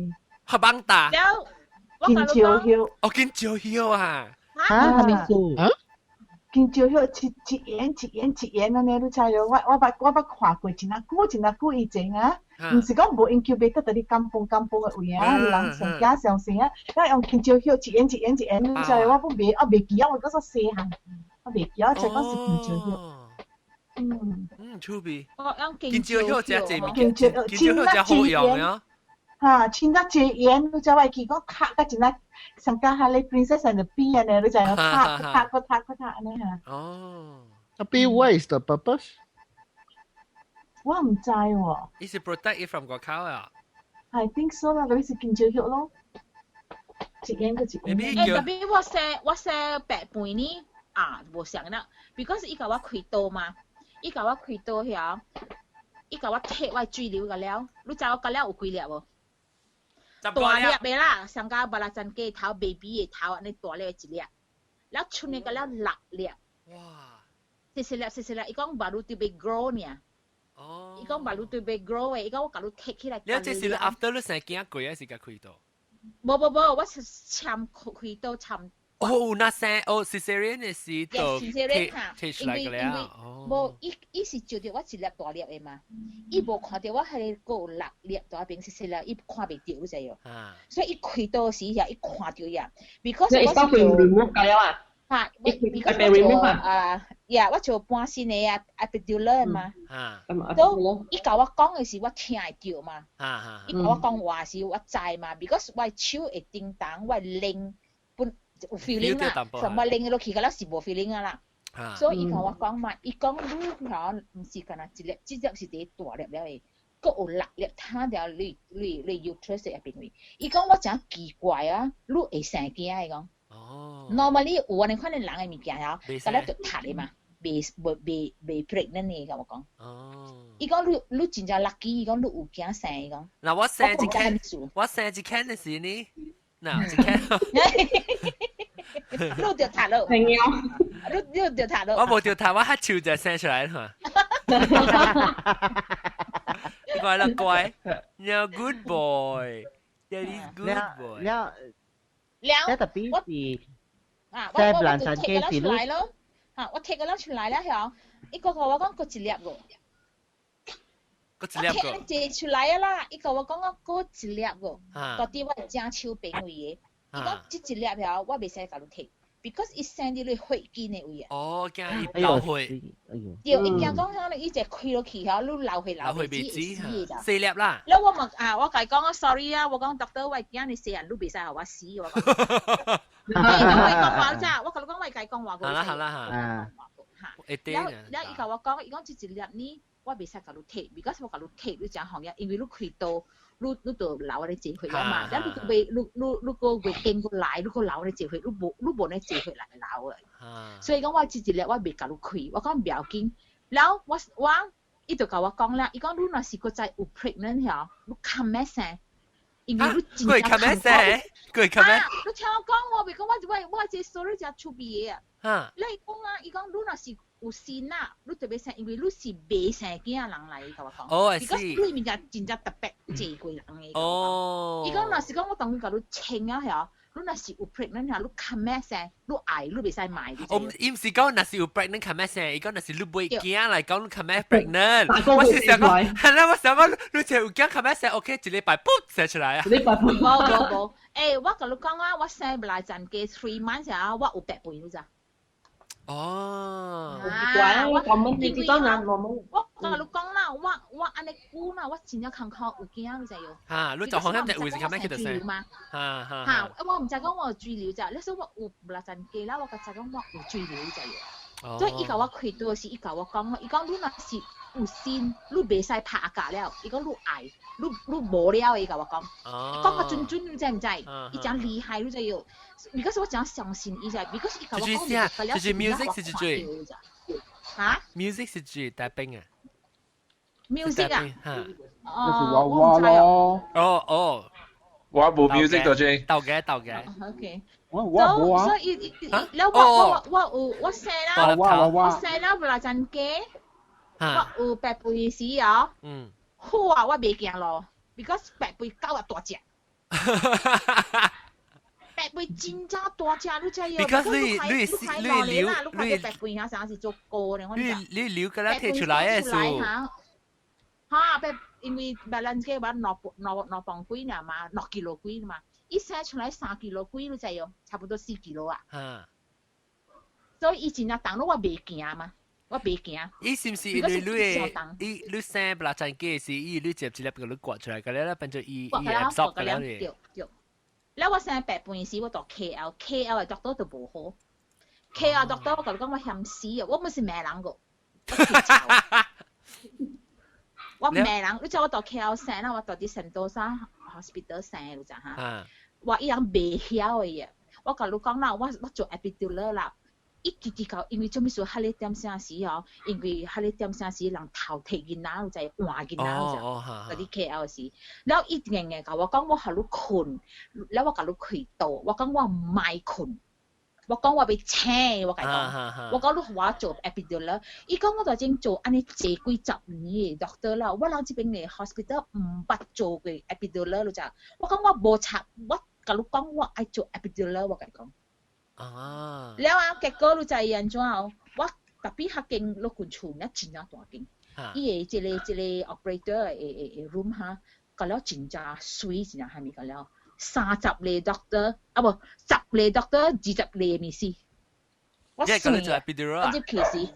黑幫打，香蕉葉，哦，香蕉葉啊，嚇，啥物事？香蕉葉一一圓一圓一圓按呢，你知無？我捌看過，真啊久真啊久以前啊，毋是講無 incubator 佇咧甘榜甘榜的位啊，人上囝上生啊，咱用香蕉葉一圓一圓一圓，你知無？我本袂我袂記啊，我講說細漢，我袂記啊，就講是香蕉葉。嗯嗯，趣味。我用香蕉葉真濟物件，香蕉葉真好用啊。嚇，穿得濟圓，你知我會記講讀甲真啊，上加下咧 Princess and the Pea 按呢，你知無？讀讀閣讀閣讀按呢嚇。哦。 Tapi what is the purpose？我毋知喎。伊是 protect it from 外口啊。 I think so 啦，嗰啲是香蕉葉咯。一圓閣一圓。欸，特別我生白飯呢，啊，無相啦，because 伊共我開刀嘛，伊共我開刀遐，伊共我剔我水瘤個了，你知我個了有幾粒無？大粒的啦，上加巴拉針雞頭 baby 的頭按呢大粒的一粒，了剩的個了六粒。哇！細細粒細細粒，伊講巴魯特別 grow 呢。哦。伊講巴魯特別 grow 的，伊講我共你剔起來。了這是 after 你生囝過還是共開刀？無無無，我是簽開刀簽。哦，那生哦，cesarean 的時就 cesarean 哈，剔出來個了。無，伊伊是照著我一粒大粒的嘛，伊無看著我彼個閣有六粒佇彼邊細細粒，伊看袂著，你知無？所以伊開刀時遐，伊看著呀，because 我是做 remove 了啊。哈，because 我做啊，呀，我做半身的啊，epidural 嘛。都伊共我講的時，我聽會著嘛。伊共我講話時，我知嘛，because 我手會叮當，我擰本有 feeling 啦，什麼擰落去個了是無 feeling 啊啦。所以伊共我講嘛，伊講你吼毋是干焦一粒，這粒是佇大粒了的，閣有六粒攤佇你 uterus 入邊位。伊講我誠奇怪啊，你會生囝伊講。哦。Normally 有按呢款的人的物件吼，逐粒就窒的嘛，袂袂袂袂 pregnant 的，共我講。哦。伊講你你真正 lucky，伊講你有囝生，伊講。嗱，我生一間，我生一間的時呢，嗱一間。你著窒咯。你你著窒咯。我無著窒，我黑手就生出來嘛。乖啦乖，你 good boy，that is good boy。了了，特別是啊，我我我就剔個了出來咯，嚇，我剔個了出來了曉，伊個共我講閣一粒個，閣一粒個，我出來啊啦，伊共我講我閣一粒個，到底我正手邊位的，伊講這一粒曉我袂使共你剔。because 伊生佇你血筋的位啊。哦，驚伊流血。對，伊驚講響你伊一開落去曉，你流血流血止死的。四粒啦。了我嘛啊，我共伊講啊，sorry 啊，我講 doctor 我驚你死人，你袂使予我死我講。你講我講話咋？我共你講我共伊講話過。好啦好啦嚇。了了，伊共我講，伊講這一粒呢，我袂使共你剔，because 我共你剔，你誠行業，因為你開刀。你你就流按呢濟血啊嘛，了你閣袂你你你閣月經閣來，你閣流按呢濟血，你無你無呢濟血來流啊。所以講我這一粒我袂共你開，我講袂要緊。了我我伊就共我講了，伊講你若是閣再有 pregnant 曉，你較欲生，因為你真正較欲生，閣較欲。你聽我講，我袂講我我我這 story 誠趣味的啊。你講啊，伊講你若是有生啊，你特別生，因為你是袂生囝人來，伊共我講。哦，是。你物件真正特別濟過人的。哦。伊講若是講我當共你清啊曉，你若是有 pregnant 曉，你較欲生，你愛你袂使賣。哦，伊毋是講若是有 pregnant 較欲生，伊講若是你袂驚來講你較欲 pregnant。我是想講，係啦，我想講你就有驚較欲生，OK，一禮拜噗生出來啊。一禮拜無無無，欸，我共你講啊，我生來陣加 3 months 啊，我有白肥你知？哦，怪我咁你知道人我冇。我共你講啦，我我按呢久啦，我真正艱苦有驚，你知無？嚇，你就放心隻位置較欲去就生。嘛？嚇嚇嚇！我毋知講我有水瘤咋，你說我有六層雞啦，我較知講我有水瘤，你知無？所以伊共我開刀時，伊共我講，伊講你若是有心，你袂使拍架了。伊講你愛，你無了，伊共我講。講個準準，你知毋知？伊誠厲害，你知喲。because 我誠相信伊就，because 伊共我講，就是 music 是最。嚇？music 是最大兵啊？music 啊？哦，我咯。哦哦，我無 music 就啫。豆嘅豆嘅。 OK。我我無啊。所以了我我我有我生啦，我生了不來真假。我有白背時哦。好啊，我袂驚咯，because 白背狗啊大隻。白背真正大隻，你知哦？because 你你你流你白背嚇啥是做高咧，我你你流個啦提出來嘅數。嚇，白因為白蘭雞話兩兩兩磅幾爾嘛，6 kilo 幾嘛，伊生出來3 kilo 幾，你知哦？差不多4 kilo 啊。所以伊真正重，我袂驚嘛，我袂驚。伊是毋是你你伊你生不啦真嘅是伊你接一粒個你刮出來，個咧變做伊伊 absorb 個了對對。了我生白半時，我到 KL，KL 的 doctor 就無好。KL doctor 我共你講我嫌死啊！我毋是罵人個，我罵人。你知我到 KL 生啦，我到佇聖淘沙 hospital 生，你知哈？我伊人袂曉的耶。我共你講啦，我做 epidural 啦。伊直直到，因為做咩事？彼個點聲時哦，因為彼個點聲時人頭提囡仔，有知換囡仔，有知？佇 KL 時，了伊硬硬共我講，我予你睏，了我共你開刀，我講我毋愛睏，我講我欲醒，我共伊講，我講你予我做 epidural，伊講我就已經做按呢濟幾十年的 doctor 啦，我人這邊的 hospital 毋捌做過 epidural，你知？我講我無插，我共你講我愛做 epidural，我共伊講。了啊，結果你知按怎哦？我 tapi 彼間老君厝呢真正大間，伊的這個 operator 的 room 哈，甲了真正媠，真正蝦米甲了30個 doctor 啊無十個 doctor 20個醫師。我算啊，我入去時，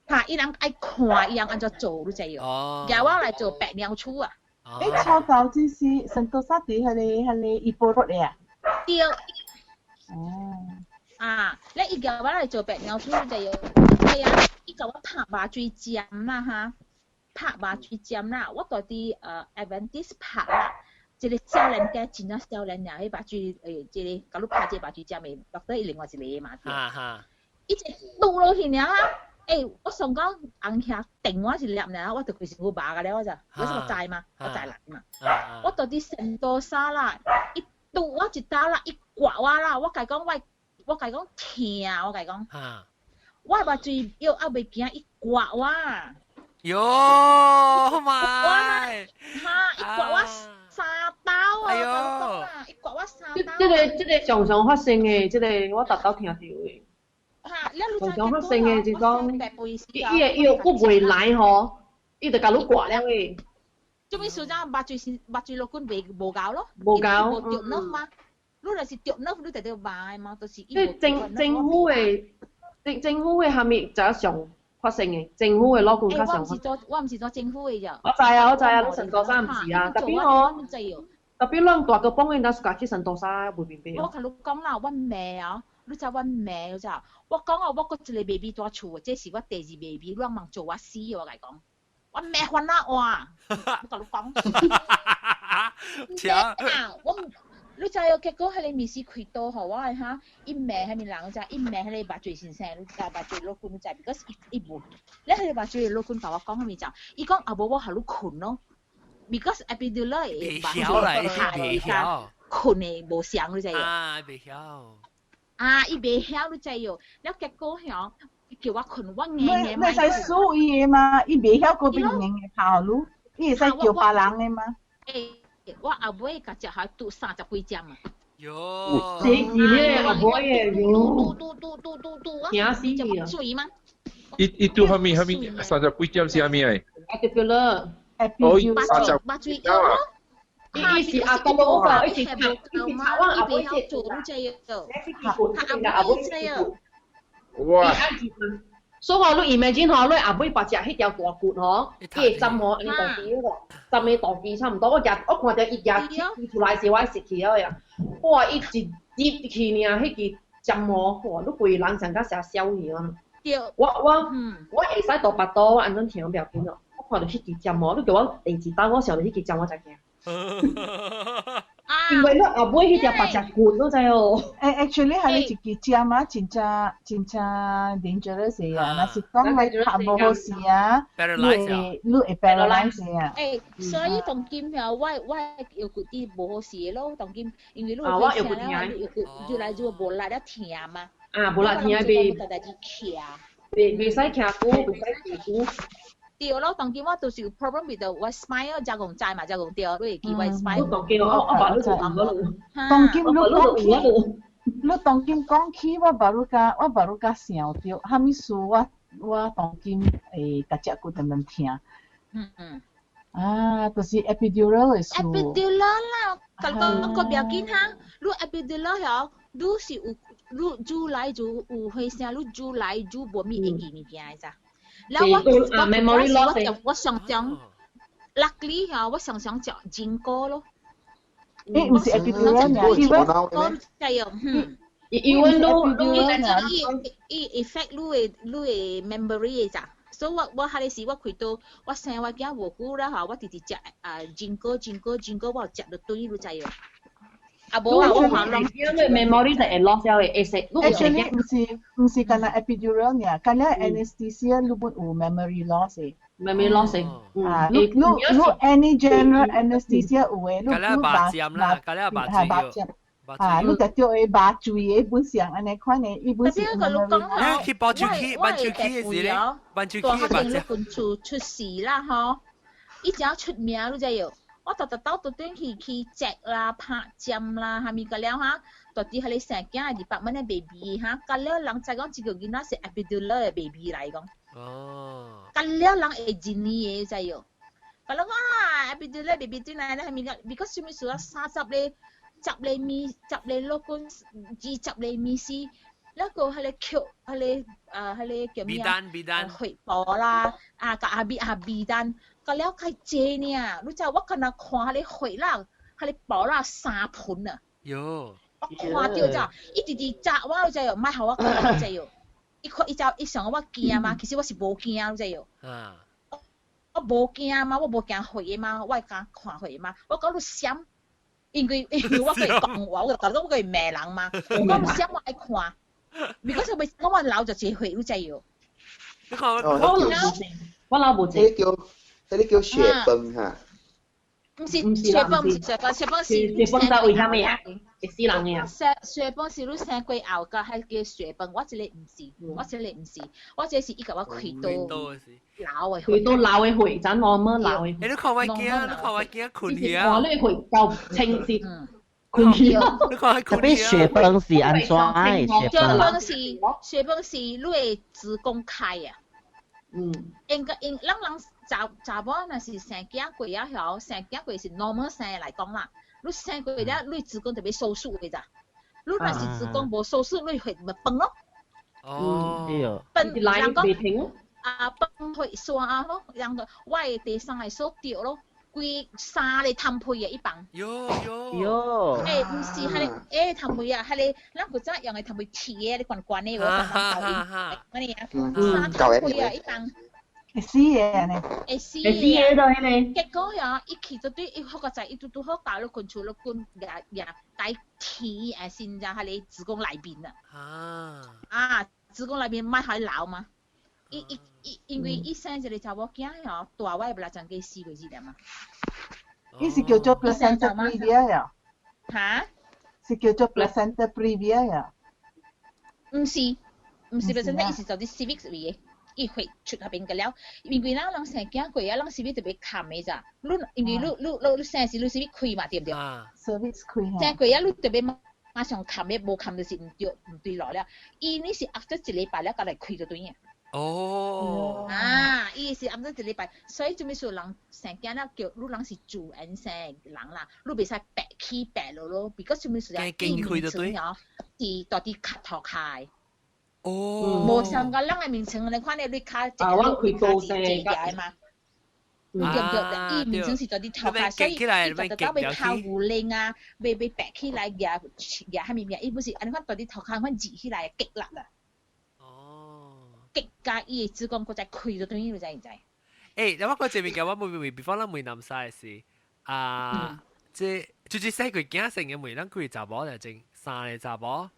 嚇伊人愛看伊人按怎做，你知無？叫我來做白尿處啊！欸，超高就是聖淘沙佇彼個 Ipoh Road 的啊？對。哦。啊！你伊叫我來做白尿處就要，係啊！伊共我拍麻醉針啦哈，拍麻醉針啦，我到佇Adventist 拍啦，這個少年家真正少年爾，彼麻醉這個共你拍這個麻醉針的，doctor 伊另外一個嘛。伊一拄落去爾啊！欸，我想講紅兄電我一粒爾，我就規身軀麻甲了，我就，我是我知嘛，我知來嘛。我到佇聖淘沙啦，伊拄我一刀啦，伊割我啦，我共伊講我。我共伊講疼，我共伊講，我麻醉藥猶未驚，伊割我。喲，媽！哈！伊割我三刀啊！哎呦！伊割我三刀。這個常常發生的，這個我逐晝聽著的。哈！常常發生的就講，伊的藥閣未來吼，伊就共你割了的。做咩事怎麻醉是麻醉落根袂無夠咯？無夠。無著腦嗎？你若是著腦，你就著麻的嘛，就是。即政府的蝦米就常發生的，政府的老公較常。我毋是做，我毋是做政府的咋。我知啊，我知啊，你聖淘沙毋是啊，特別吼，特別咱大個幫因，若是家去聖淘沙袂明白。我共你講啦，我罵啊，你知我罵你知？我講啊，我閣一個 baby 蹛厝，這是我第二 baby，你茫做我死，我共伊講，我罵番仔話，我共你講。搶。我。你知哦？結果彼個醫師開刀予我的哈，伊罵彼個人知，伊罵彼個麻醉先生，你知麻醉老君你知？because 伊伊無，咧彼個麻醉老君共我講啥物就，伊講啊無我予你睏咯，because epidural 會麻醉下睏的無相你知無？啊，袂曉。啊，伊袂曉你知無？了結果吼，伊叫我睏，我硬硬。你會使輸伊的嗎？伊袂曉閣變硬硬拍予你，伊會使叫別人的嗎？欸我後尾共食下拄30幾針啊！喲，死去咧，後尾的喲，拄拄拄拄拄拄啊！驚死啊！水嗎？伊拄啥物啥物30幾針是啥物來？啊，對對了，哦，30 麻醉藥咯。伊是阿公無夠，伊是伊是查我阿尾做這個，阿尾這個。哇！所以話你 imagine 吼，你後尾跋食彼條大骨吼，伊會針吼，按呢大支嗰個，針個大支差毋多。我舉，我看著伊舉出來時，我食去了呀。哇！伊一入去爾，彼支針吼，哇！你規個人像甲成消去啊！對。我會使倒腹肚，我按怎疼不要緊咯。我看到彼支針哦，你叫我第一擺我想到彼支針我才驚。因為你後尾彼隻白隻棍，你知哦。誒，actually 係你一支針啊，真正真正 dangerous 嘅啊！若是講你拍無好勢啊，你會 paralyze 啊。誒，所以當今啊，我腰骨啲無好勢咯，當今因為你有血啦，你腰骨越來越無力了疼嘛。啊，無力疼袂。大大只徛。袂使徛久，袂使徛久。對咯，當今我就是有 problem with 我 spine，才講知嘛，才講對，你會記我 spine。當今我把你做當今你講起，你當今講起，我巴魯甲想著，啥物事我當今會逐隻骨點點疼。啊，就是 epidural 的事。 epidural 啦，甲講個不要緊哈，你 epidural 曉，你是有你煮來就有血聲，你煮來煮無物會記物件的咋。然後我常常 luckily 嚇，我常常食 ginkgo 咯。誒，毋是 epidural 爾，我知哦，嗯。因為你伊 affect 你的 memory 的咋？所以我彼个時我開刀，我生我囝無久啦吼，我直直食啊 ginkgo ginkgo ginkgo，我有食落頓，你知無？啊無啊，我看人因為 memory 就會 loss 了的，會識。 Actually 毋是干焦 epidural 爾，干焦 anesthesia 你本有 memory loss 的。 memory loss 啊，你 any general anesthesia 有的，你你麻針啦，干焦麻醉藥。啊，你就叫伊麻醉的本上按呢款的，伊本是。特別去包手機，挽手機的時咧，挽手機麻針。本厝出事啦吼，伊只要出名，你知無？我逐逐兜都轉去 check 啦、拍針啦，蝦米個了哈，到底彼个生囝的 department 的 baby 哈，個了人知講這個囡仔是 epidural 的 baby 來講。個了人會認你的知無？個了講啊，epidural baby 進來咧，蝦米個？because 啥物事啊？30個10個米，10個落棍，20個米絲，那個彼個曲，彼個啊，彼個叫咩啊？ B 單血薄啦，啊，甲阿 B 阿 B 單，個了較濟呢，你知我敢若看彼個血啦，彼個薄啦三盆啊！喲，我看著咋，伊直直扎我，你知無？莫予我看，你知無？伊看伊就伊想我驚嘛，其實我是無驚，你知無？我無驚嘛，我無驚血的嘛，我會敢看血嘛，我講你閃。因為我會講話，我就講我會罵人嘛。我講閃我愛看，如果是袂我流就一血，你知無？你看我我老無彼個叫血崩哈。毋是血崩，毋是血崩，血崩是血崩就為啥物啊？會死人的啊！血崩是你生過後個，彼叫血崩。我這個毋是，我這個毋是，我這是伊共我開刀流的，開刀流的血，咱我麼流的。欸，你看我囝，你看我囝睏去啊！看你血夠清晰，睏去。你看特別血崩是按怎？血崩是你的子宮開啊。應該應咱人查某若是生囝過啊，曉生囝過是 normal 生來講啦。你生過了，你子宮特別收縮的咋？你若是子宮無收縮，你血咪崩咯。崩人講啊，崩血栓啊咯，人個我的第三個所著咯，規三个痰皮啊一放。喲喲喲。欸，毋是，彼个欸痰皮啊，彼个咱古早用的痰皮鐵的，你懸懸的，我剛剛搞伊，按呢啊，三痰皮啊一放。會死的呢？會死會死的就彼個。結果呀，伊去就對，伊發覺在伊拄拄好教了滾出了滾，也該天誒先在彼個子宮內面啊。啊，子宮內面莫予伊流嘛。伊因為伊生一個查某囝吼，大我會來將計死過日了嘛。伊是叫做 placenta previa 呀？哈？是叫做 placenta previa 呀？毋是，毋是 placenta，伊是就佇 cervix 位的。伊血出彼邊個了，因為咱人生囝過啊，人 cervix 特別冚的咋？你因為你生時你 cervix 開嘛，對毋對？cervix 開。生過啊，你特別馬上冚的，無冚就是毋對路了。伊呢是 after 一禮拜了，才來開就對啊。哦。啊，伊是 after 一禮拜，所以做咩事人生囝了叫你人是自然生人啦，你袂使白起白落咯，because 做咩事啊？伊開就對。是到底卡頭開。哦，無像個人的眠床，你看你你跤一個一跤是坐來嘛？對毋對？伊眠床是在佇頭殼，所以伊就得到欲頭牛奶啊，欲白起來，舉舉啥物物，伊不是按呢款在佇頭殼款豎起來，極力啦。哦。激甲伊的子宮閣再開咗轉去，你知毋知？欸，我講這物件我問問，before 咱問南沙的是啊，這就是生過囝生嘅問，咱幾個查某就種三個查某，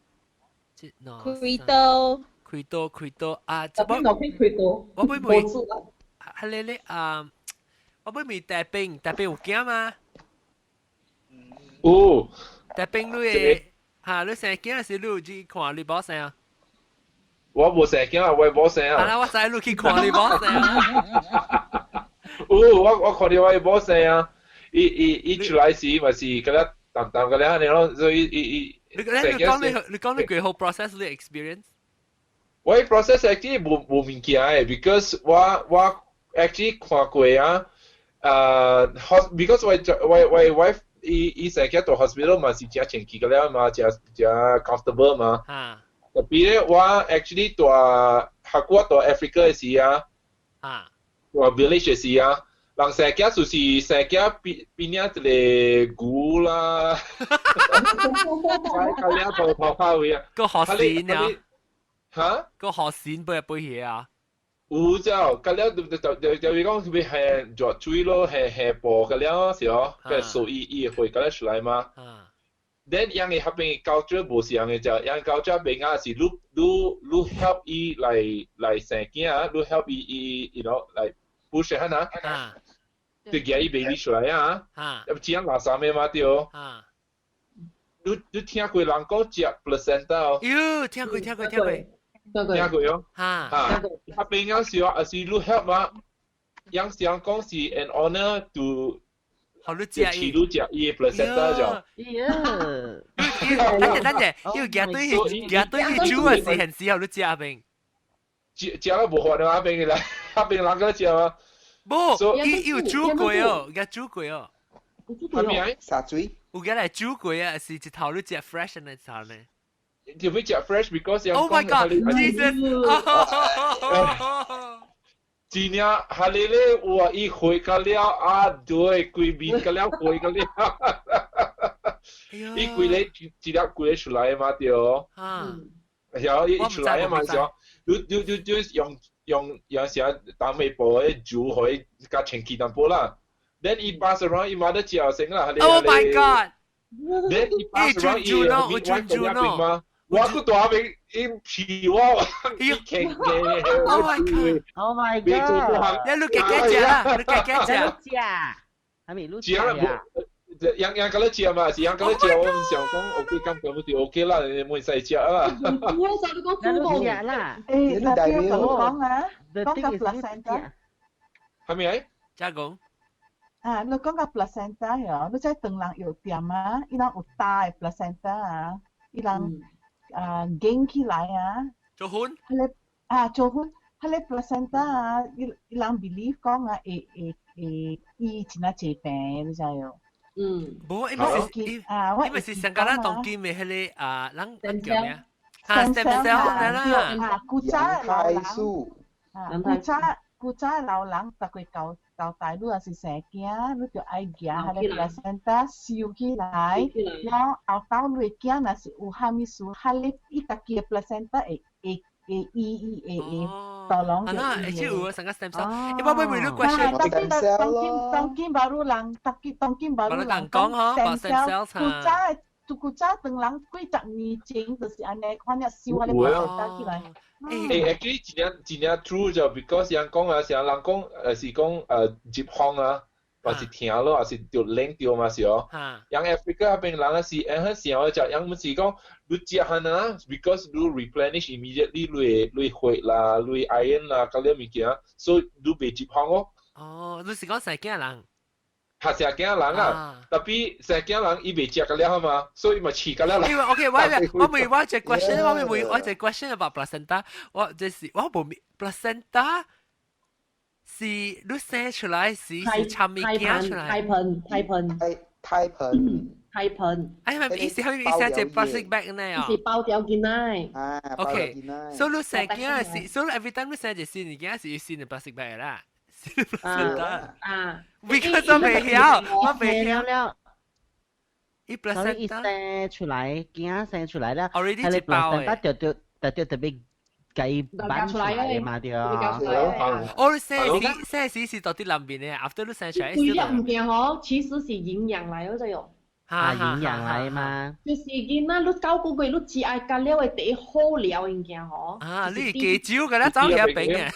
這開刀，開刀開刀啊！這邊我開刀，我會問，係你咧啊？我會問大兵，大兵有囝嗎？有。大兵你會嚇？你生囝時你有去看你某生啊？我無生囝啊，我某生啊。啊啦，我知你去看你某生啊。有，我看著我某生啊，伊伊伊出來時嘛是佮咧淡淡佮咧按呢咯，所以伊伊。你講你幾好 process 你 experience？我 process actually 無無物件的，because 我 actually 看過啊，because 我 wife 伊伊生囝到 hospital 嘛是誠清氣個了嘛，誠誠 comfortable 嘛。特別咧，我 actually 蹛學過蹛 Africa 的時啊，蹛 village 的時啊，人生囝就是生囝變變咗一個牛啦，個兩頭頭髮位啊，個學線啊，嚇？個學線背背起啊？有就，個了就就就就講是係熱水咯，係係布個了是哦，個所以伊會個了出來嘛。Then 樣嘅嗰邊 culture 無是樣嘅就，樣 culture 邊啊是你你你 help 伊來來生囝啊，你 help 伊伊，you know 來 push 下呐，就寄伊 baby 出來啊，啊，這樣垃圾咩嘛對。你你聽過人講食 placenta 哦？喲，聽過聽過聽過。聽過哦。嚇。嚇，嗰邊啊是啊，是你 help 嘛，樣想講是 an honor to 好你食伊，你食伊 placenta 就。等陣等陣，要夾對夾對去煮啊是很時候你食邊。食食了無法啊，邊個來，阿邊人個食啊。無，伊有煮過哦，夾煮過哦。係咪啊？啥水？有夾來煮過啊，是一頭你食 fresh 的頭呢？就會食 fresh because Oh my God, Jesus！真正哈利咧，有啊，伊回個了啊，對，規面個了回個了，伊規個一粒規個出來嘛對。然後伊出來嘛是哦，你你你你用用用啥當尾布的煮予伊較清氣淡薄啦。Then 伊 pass around 伊媽得食先啦。 Oh my God！ Then 伊 pass around 伊我專注嘛。我閣大邊伊皮我，伊傾嘅。 Oh my God！ Oh my God！你你加加食啦，你加加食。食，係咪你食啦？樣樣個咧食嘛，是樣個咧食。我唔想講 OK，感覺不是 OK 啦，你唔使食啦。我就你講豬食啦。誒，那邊有講啊，講個 placenta。係咪啊？加工。啊，你講個 placenta 喲，你知唐人藥店啊，伊人有大的 placenta 啊，伊人啊捲起來啊。做粉。彼个啊做粉，彼个 placenta 啊，伊伊人 believe 講啊，會會會醫真啊濟病，你知喲？無，伊毋是啊，伊毋是上個咱當今的彼個啊，咱咱叫咩啊？stem cell 啦。啊，古早的老人，啊，古早古早的老人，逐個交交代你若是生囝，你就愛夾彼個 placenta 收起來，然後後頭你的囝若是有啥物事，彼個伊家己的 placenta 會會會醫伊會會導攏啊，而且有成個 stem cell，欸，我問你 question。當今當今當今baru 人，當今當今baru 人講嗬，stem cell 古早的古早唐人幾十年前就是按呢，款了收彼個 placenta 起來。欸，actually 真正真正 true 就 because 人講啊，成人講是講入風啊，還是疼咯，還是著冷著嘛是哦。人 Africa 嗰邊人啊是很想就人毋是講你食下啊，because 你 replenish immediately 你你血啦，你 iron 啦，嗰啲物件，所以你袂入風哦。哦，你是講生囝人？係生囝人啊，特別生囝人伊袂食個了嘛，所以咪飼個了啦。因為 OK，我我問我一個 question，我問我一個 question about placenta，我就是我無 placenta 是你生出來是是摻物件出來。胎盆，胎盆，胎盆，胎盆。哎，係咪意思係咪意思係 plastic bag 呢？是包掉進來。啊，OK。所以你生囝是，所以 every time 你生一新物件是要新的 plastic bag 啦。啊啊！because 我未曉，我未曉了。伊 placenta 一生出來，囝生出來了，already 一包的，就就就就特別計搬出來嘛對。哦，你生時生時是到啲南邊嘅，after 你生出來。規粒物件嗬，其實是營養來嗰隻喲。啊，營養來嘛。就是囡仔，你9個月，你只愛加了的第一好料物件嗬。啊，你加酒嘅啦，走起病嘅。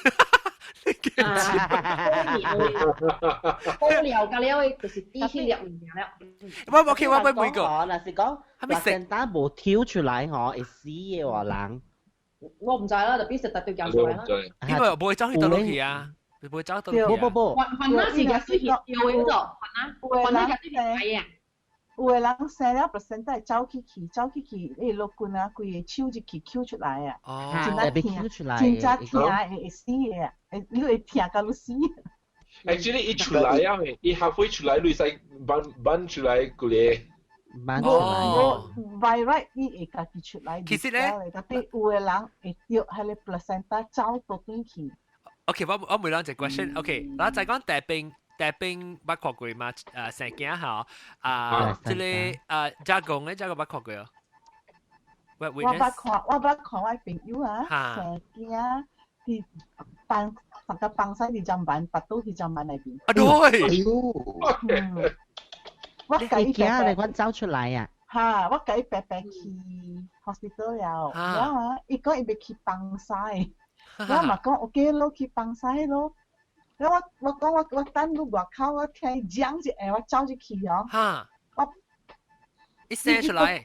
啊，好料加了的，就是第一粒物件了。我 OK，我每個。若是講，係咪食單無挑出來嗬，會死嘅話人。我唔知啦，特別食特別夾出來啦。因為無會走去倒落去啊，無會走倒落去。無無無。雲那是夾水掉的嗰種，雲那雲那夾水係啊。有的人生了 placenta 會走去去，走去去，伊落骨啊，規个手就去抾出來啊，真疼，真正疼會死的，會你會疼到你死。 Actually，伊出來啊，伊 halfway 出來，你使搬搬出來過來。搬出來。 By right，伊會家己出來。其實咧， tapi 有的人會著彼个 placenta 走倒轉去。 OK，我問兩隻 question。OK，我就講大病。大兵捌看過嘛？生囝吼，啊，這個啊，加工咧，加工捌看過哦。我捌看，我捌看我朋友啊，生囝佇放大家放屎佇砧板，腹肚佇砧板內邊。啊對，哎喲，我共伊囝你阮走出來啊！哈，我共伊白白去 hospital 了，然後啊，伊講伊欲去放屎，我嘛講 OK 咯，去放屎咯。然後我講我等你外口，我聽伊講一下，我走入去哦。哈！我一生出來。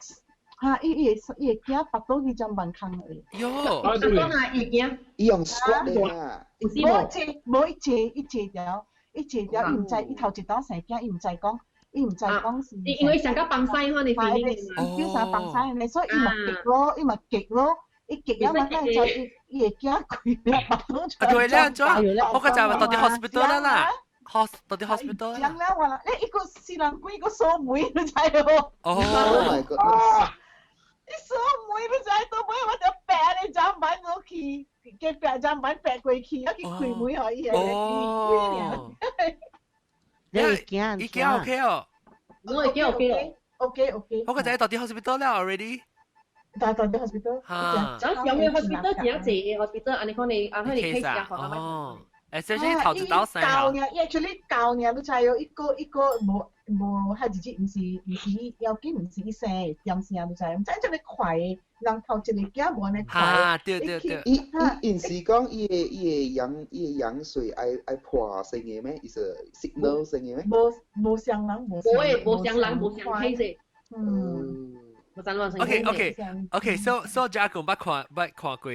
哈！伊會驚腹肚佇砧板空的。喲！我講啊，伊驚。伊用 squat 的啊。無一無一坐一坐條，一坐條，伊毋知伊頭一刀生囝，伊毋知講，伊毋知講是。因為上個放屎可能 feeling 叫啥放屎呢？所以伊嘛激咯，伊嘛激咯。伊激了嘛，哪會知伊伊會驚規個腹肚出來。對咧，怎？我個就話到啲 hospital 啦啦，hos 到啲 hospital。講了我啦，欸，一個死人鬼個鎖門，你知無？哦，Oh my god！伊鎖門你知，到尾我就白咧砧板落去，給白砧板白過去，啊去開門予伊。哦。你會驚？伊驚 OK 哦。我會驚 OK OK OK。我個仔到啲 hospital 了 already。大到啲 hospital。嚇！咁有咩 hospital 真濟 hospital，按呢款你按呢你 case 啊，哦，誒，所以頭一刀生啊。教呢，伊 actually 教呢，你知哦，一個一個無無，彼日子毋是要緊，毋是伊生的，點聲你知，毋知這麼快，人頭一个囝無按呢快。啊，對對對。伊伊毋是講伊个羊水愛破聲的咩？伊是 signal 聲的咩？無無相人無。無誒，無相人無相 case。嗯。 OK OK OK so 加工捌看過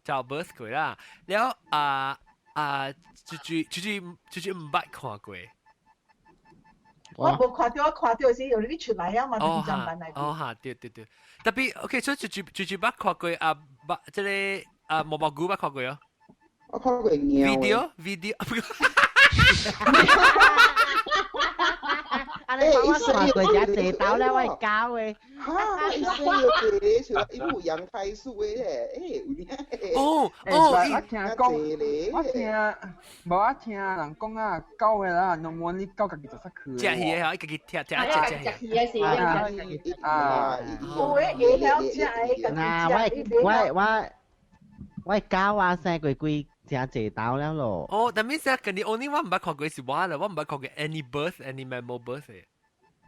childbirth 過啦，了啊啊，就就就就毋捌看過。我無看著，我看著是有你出來啊嘛，就是砧板內邊。哦哈，對對對，tapi OK，所以就就就就捌看過啊，捌這個啊毛毛菇捌看過哦。我看過尿。 Video video。啊！你講我看過只坐刀咧，我會教的。哈！伊生個地出來，伊有羊胎素的咧，欸，有影。哦哦，我聽講，我聽，無我聽人講啊，狗的啦，攏滿你狗家己就識去。食魚的，伊家己踢踢食食魚的是啊，有的會曉食的，嗱，我狗啊，生過幾誠濟刀了咯。哦，但係咩跟你 only 我毋捌看過是我啦，我毋捌看過 any birth any mammal birth 的。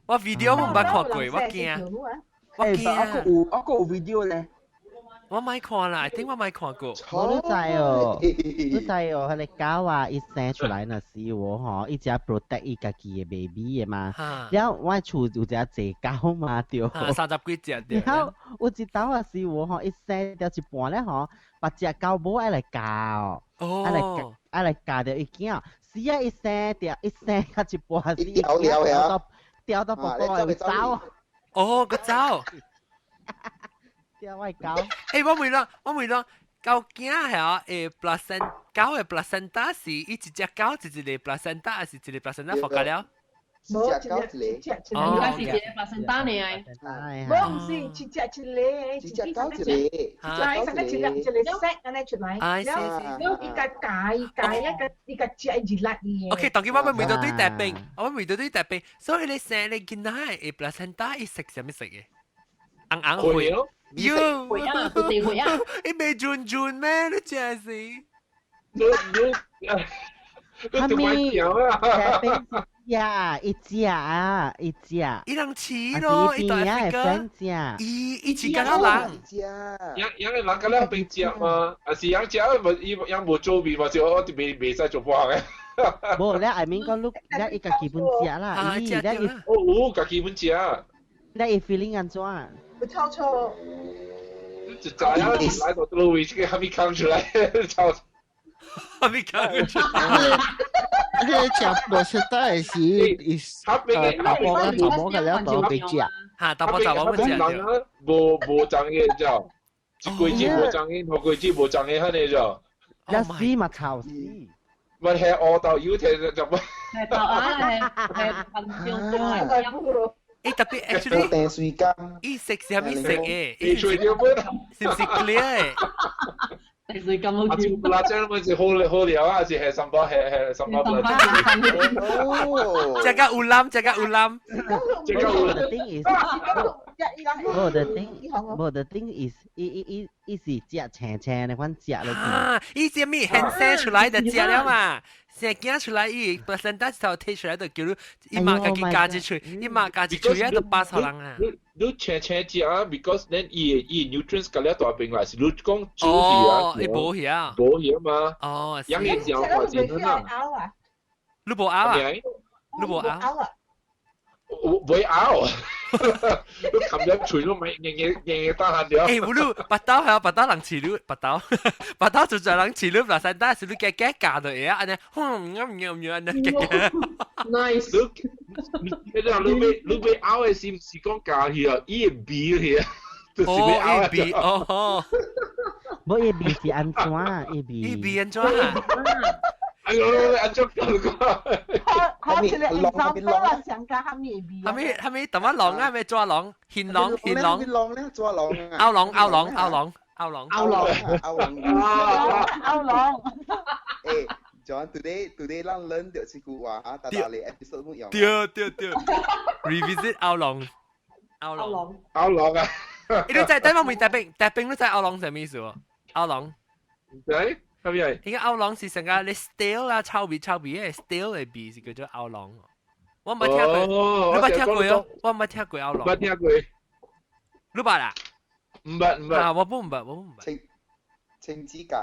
我 video 我毋捌看過，我驚。我驚。我閣有 video 咧。我咪看啦，I think 我咪看過。我都知哦，都知哦，彼个狗啊，伊生出來若時我吼，伊只 protect 伊家己的 baby 的嘛。了我厝有隻濟狗嘛對。 30幾隻對。了有一道啊是我吼，伊生掉一半咧吼，別隻狗母愛來咬，愛來愛來咬著伊囝。死啊！伊生掉，伊生到一半，伊掉掉到掉到寶寶會走。哦，閣走。掉我狗。欸，我問啦，我問啦，狗囝係啊？欸，placenta 狗的 placenta 是伊一隻狗一個 placenta，還是一個 placenta 覆蓋了？無一隻狗一個，應該是一個 placenta 呢？無，毋是，一隻一個，一隻狗一個，一隻一個一個 set 按呢出來，了伊共解解一個伊共食一粒伊 OK，當佢我問到對大病，我問到對大病，所以你生你囡仔的 placenta 伊食啥物食的？紅紅血。喲，會啊，絕對會啊！你未轉轉咩？你真是。你你你做咩條啊？呀，一隻啊，一隻。伊人似咯，伊對啊，個，伊伊似敢若人。養養個人敢若變食嘛？啊是養食，無伊養無做味嘛？就我未未使做半項嘅。無，你 I mean 講你，你伊家己本食啦，伊你伊。哦，有家己本食。你伊 feeling 按怎？有臭臭。就知影來到倒位，這個還未扛出來，臭。還未扛出來。你食無食得是是大波啊，大波個了都被食。嚇，大波大波食。人啊，無無長嘅就，一季節無長嘅，兩季節無長嘅，遐尼就。一死嘛臭死。咪係餓到腰踢就唔。係豆啊，係係粉漿。誒特別 actually，訂水柑，伊食是啥物色嘅？伊水條本，是毋是 clear 嘅？訂水柑好啊，就辣椒咪是好好料啊，是係三包係係三包辣椒。哦，這個有冧，這個有冧，這個有冧。 The thing is，無 the thing，無 the thing is，伊伊伊伊是食青青的款食落去。啊，伊這物現生出來就食了嘛。成驚出來，伊 placenta 頭提出來就叫你，伊嘛家己加一喙，伊嘛加一喙啊，就巴錯人啊。你你青青食啊，because then 伊伊 nutrients 甲了大邊來，是你講煮去啊，伊無去啊，無去嘛。哦，養伊食話真啊。你無咬啊？你無咬啊？我袂咬，你含咗喙都咪硬硬硬硬打下掉。欸，無你腹肚係腹肚人飼你腹肚，腹肚就就人飼你，嗱三打是你夾夾夾就會啊，按呢，哼，唔唔唔按呢夾夾。 Nice。你你你欲你欲咬的是毋是講咬去啊？伊會味去啊，就是欲咬哦，味哦。無伊味是按怎？伊味。伊味按怎啊？哎呦，按怎講講？好，好似你 example 啦，上加蝦米味？蝦米蝦米？淡仔龍啊，咩抓龍？牽龍牽龍。龍咧，抓龍啊！拗龍拗龍拗龍拗龍。拗龍拗龍拗龍。誒，John today today 咱 learn 到這句話啊，大大你 episode 冇用。對對對，revisit 拗龍，拗龍，拗龍啊！你知等我問大兵，大兵你知拗龍係咩意思喎？拗龍。唔知。係咪？應該拗龍是成個你 stale 啦，臭味臭味嘅 stale 嘅味是叫做拗龍。我冇聽過，你捌聽過哦？我冇聽過拗龍。捌聽過。你捌啦？毋捌毋捌。啊，我不毋捌，我唔捌。請請指教。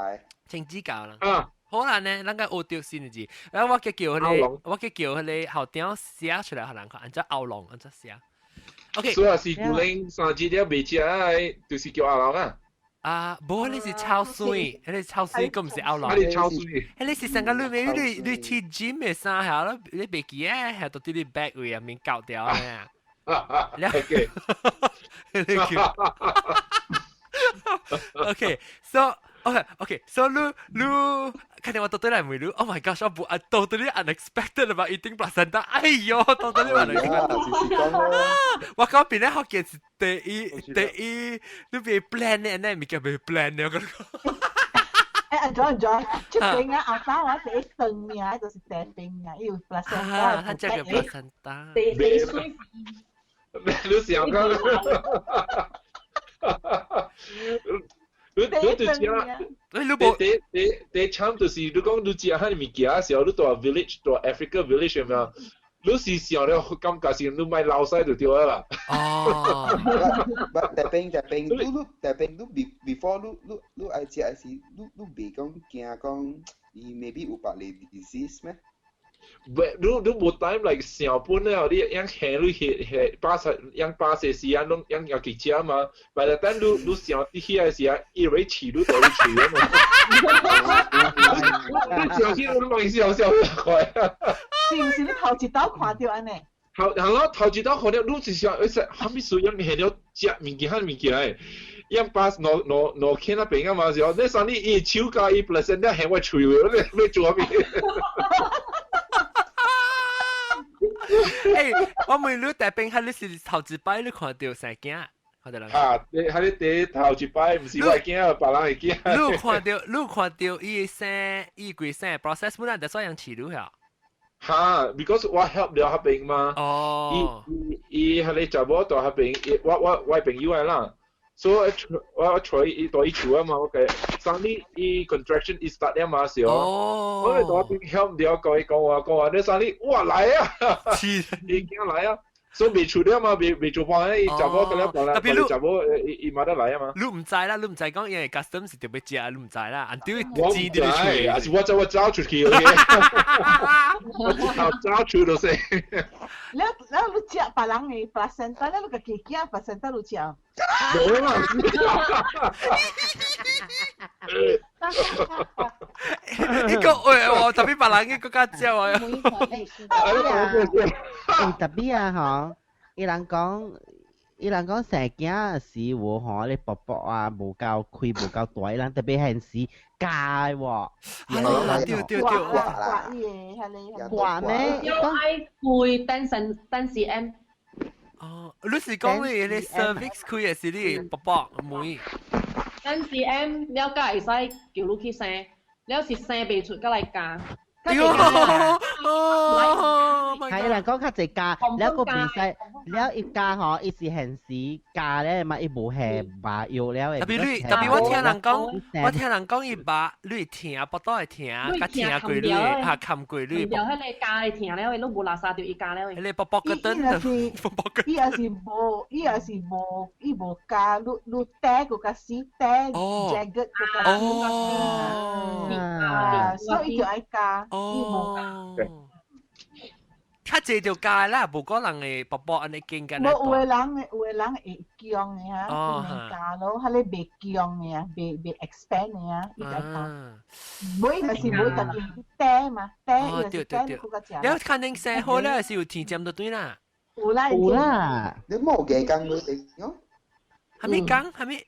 請指教啦。啊。好難呢，咱個學著新的字。然後我叫叫彼個，我叫叫彼個校長寫出來，予人看，按怎拗龍，按怎寫。OK。所以是古靈三節了袂食的，就是叫拗龍啊。啊，無，你是臭水，彼個臭水，閣毋是拗龍。彼個臭水。彼個是上個你咪你你去 gym 的衫下咯，你袂記得，下到佇你 back 位入面搞掉呢。 OK。 OK，so OK OK，so 你你，看見我到底來問你，Oh my gosh，我無啊，totally unexpected about eating placenta，哎喲，totally unexpected。我講邊咧學嘅是第一第一，你別 plan 咧，那物件袂 plan 咧，我講。誒，按怎按怎，這邊啊，後生我第一頓名就是第邊啊，伊有 placenta。啊，他這個 placenta。第第水。你想講？你你就食，你無第第第慘就是你講你食彼物件時候，你蹛 village 蹛 Africa village 有沒有？你是想了感覺是你莫流屎就對啦。哦。 But 特別特別，你你特別你 before 你你你愛食的時，你你袂講驚講伊 maybe 有別个 disease 咩？ But 你你無 time like 想本了，你樣下你下下巴西樣巴西時間攏樣要去食嘛。By the time 你你想起來時啊，伊會飼你到你喙啊嘛。你想起你攏笑笑快。是毋是你頭一道看著按呢？頭係咯，頭一道看著你是想，欸，啥物事樣下了食物件，啥物件的？樣巴兩兩兩間那邊啊嘛是哦，你上你伊手共伊 placenta 下我喙位，你欲做啥物？欸，我問你，大兵，彼你是頭一擺你看著生囝，看著人？哈，彼彼第頭一擺，毋是我的囝，別人的囝。你看著，你看著伊生，伊規生 process 本來就煞樣飼你遐。哈，because 我 help 了彼邊嘛。哦。伊伊彼個查某蹛彼邊，我我我朋友的啦。所以我揣伊帶伊厝啊嘛，我計 suddenly 伊 contraction 伊 start 了嘛時候，我哋帶邊 help 掉，講伊講話講話，你 suddenly 哇來啊，伊驚來啊！所以未出了嘛，未未做飯，伊查某個了，特別你查某伊伊冇得來啊嘛。你唔知啦，你唔知講因為 custom 是特別食，你唔知啦，按對我唔知，還是我走我走出去，OK？我走出就是。你你你食別人的 placenta，你家己囝 placenta 你食？無啦。呢個喂，我特別別人嘅國家食啊。欸，特別啊，吼，伊人講，伊人講生囝時有吼，你薄薄啊，無夠開，無夠大，伊人特別現時加喎。對對對，掛掛咩？有愛開單身單 cm。哦，你是講你你 cervix 開的是你薄薄妹？單 cm 了解會使叫你去生，了是生袂出，閣來加。係人講較濟加，了個袂使，了一加吼，伊是現時加咧嘛，伊無係麻藥了的。特別你，特別我聽人講，我聽人講伊麻，你疼，腹肚會疼，較疼過你，嚇冚過你。掉彼個加會疼了，攏無垃圾著伊加了。彼個卜卜個燈，卜卜個。伊也是無，伊也是無，伊無加，你你帶個較死帶，jagged 個較死，啊，所以就愛加。哦，較濟就加啦，無可能會薄薄按呢緊緊。無有的人，有的人會強的哈，會加咯，彼個袂強的啊，袂袂 expand 的啊，伊就加。買就是買家己帶嘛，帶就是帶較食。你看恁生好了是有天針就對啦。有啦有啦。你冇嘅講你喲？還沒講，還沒。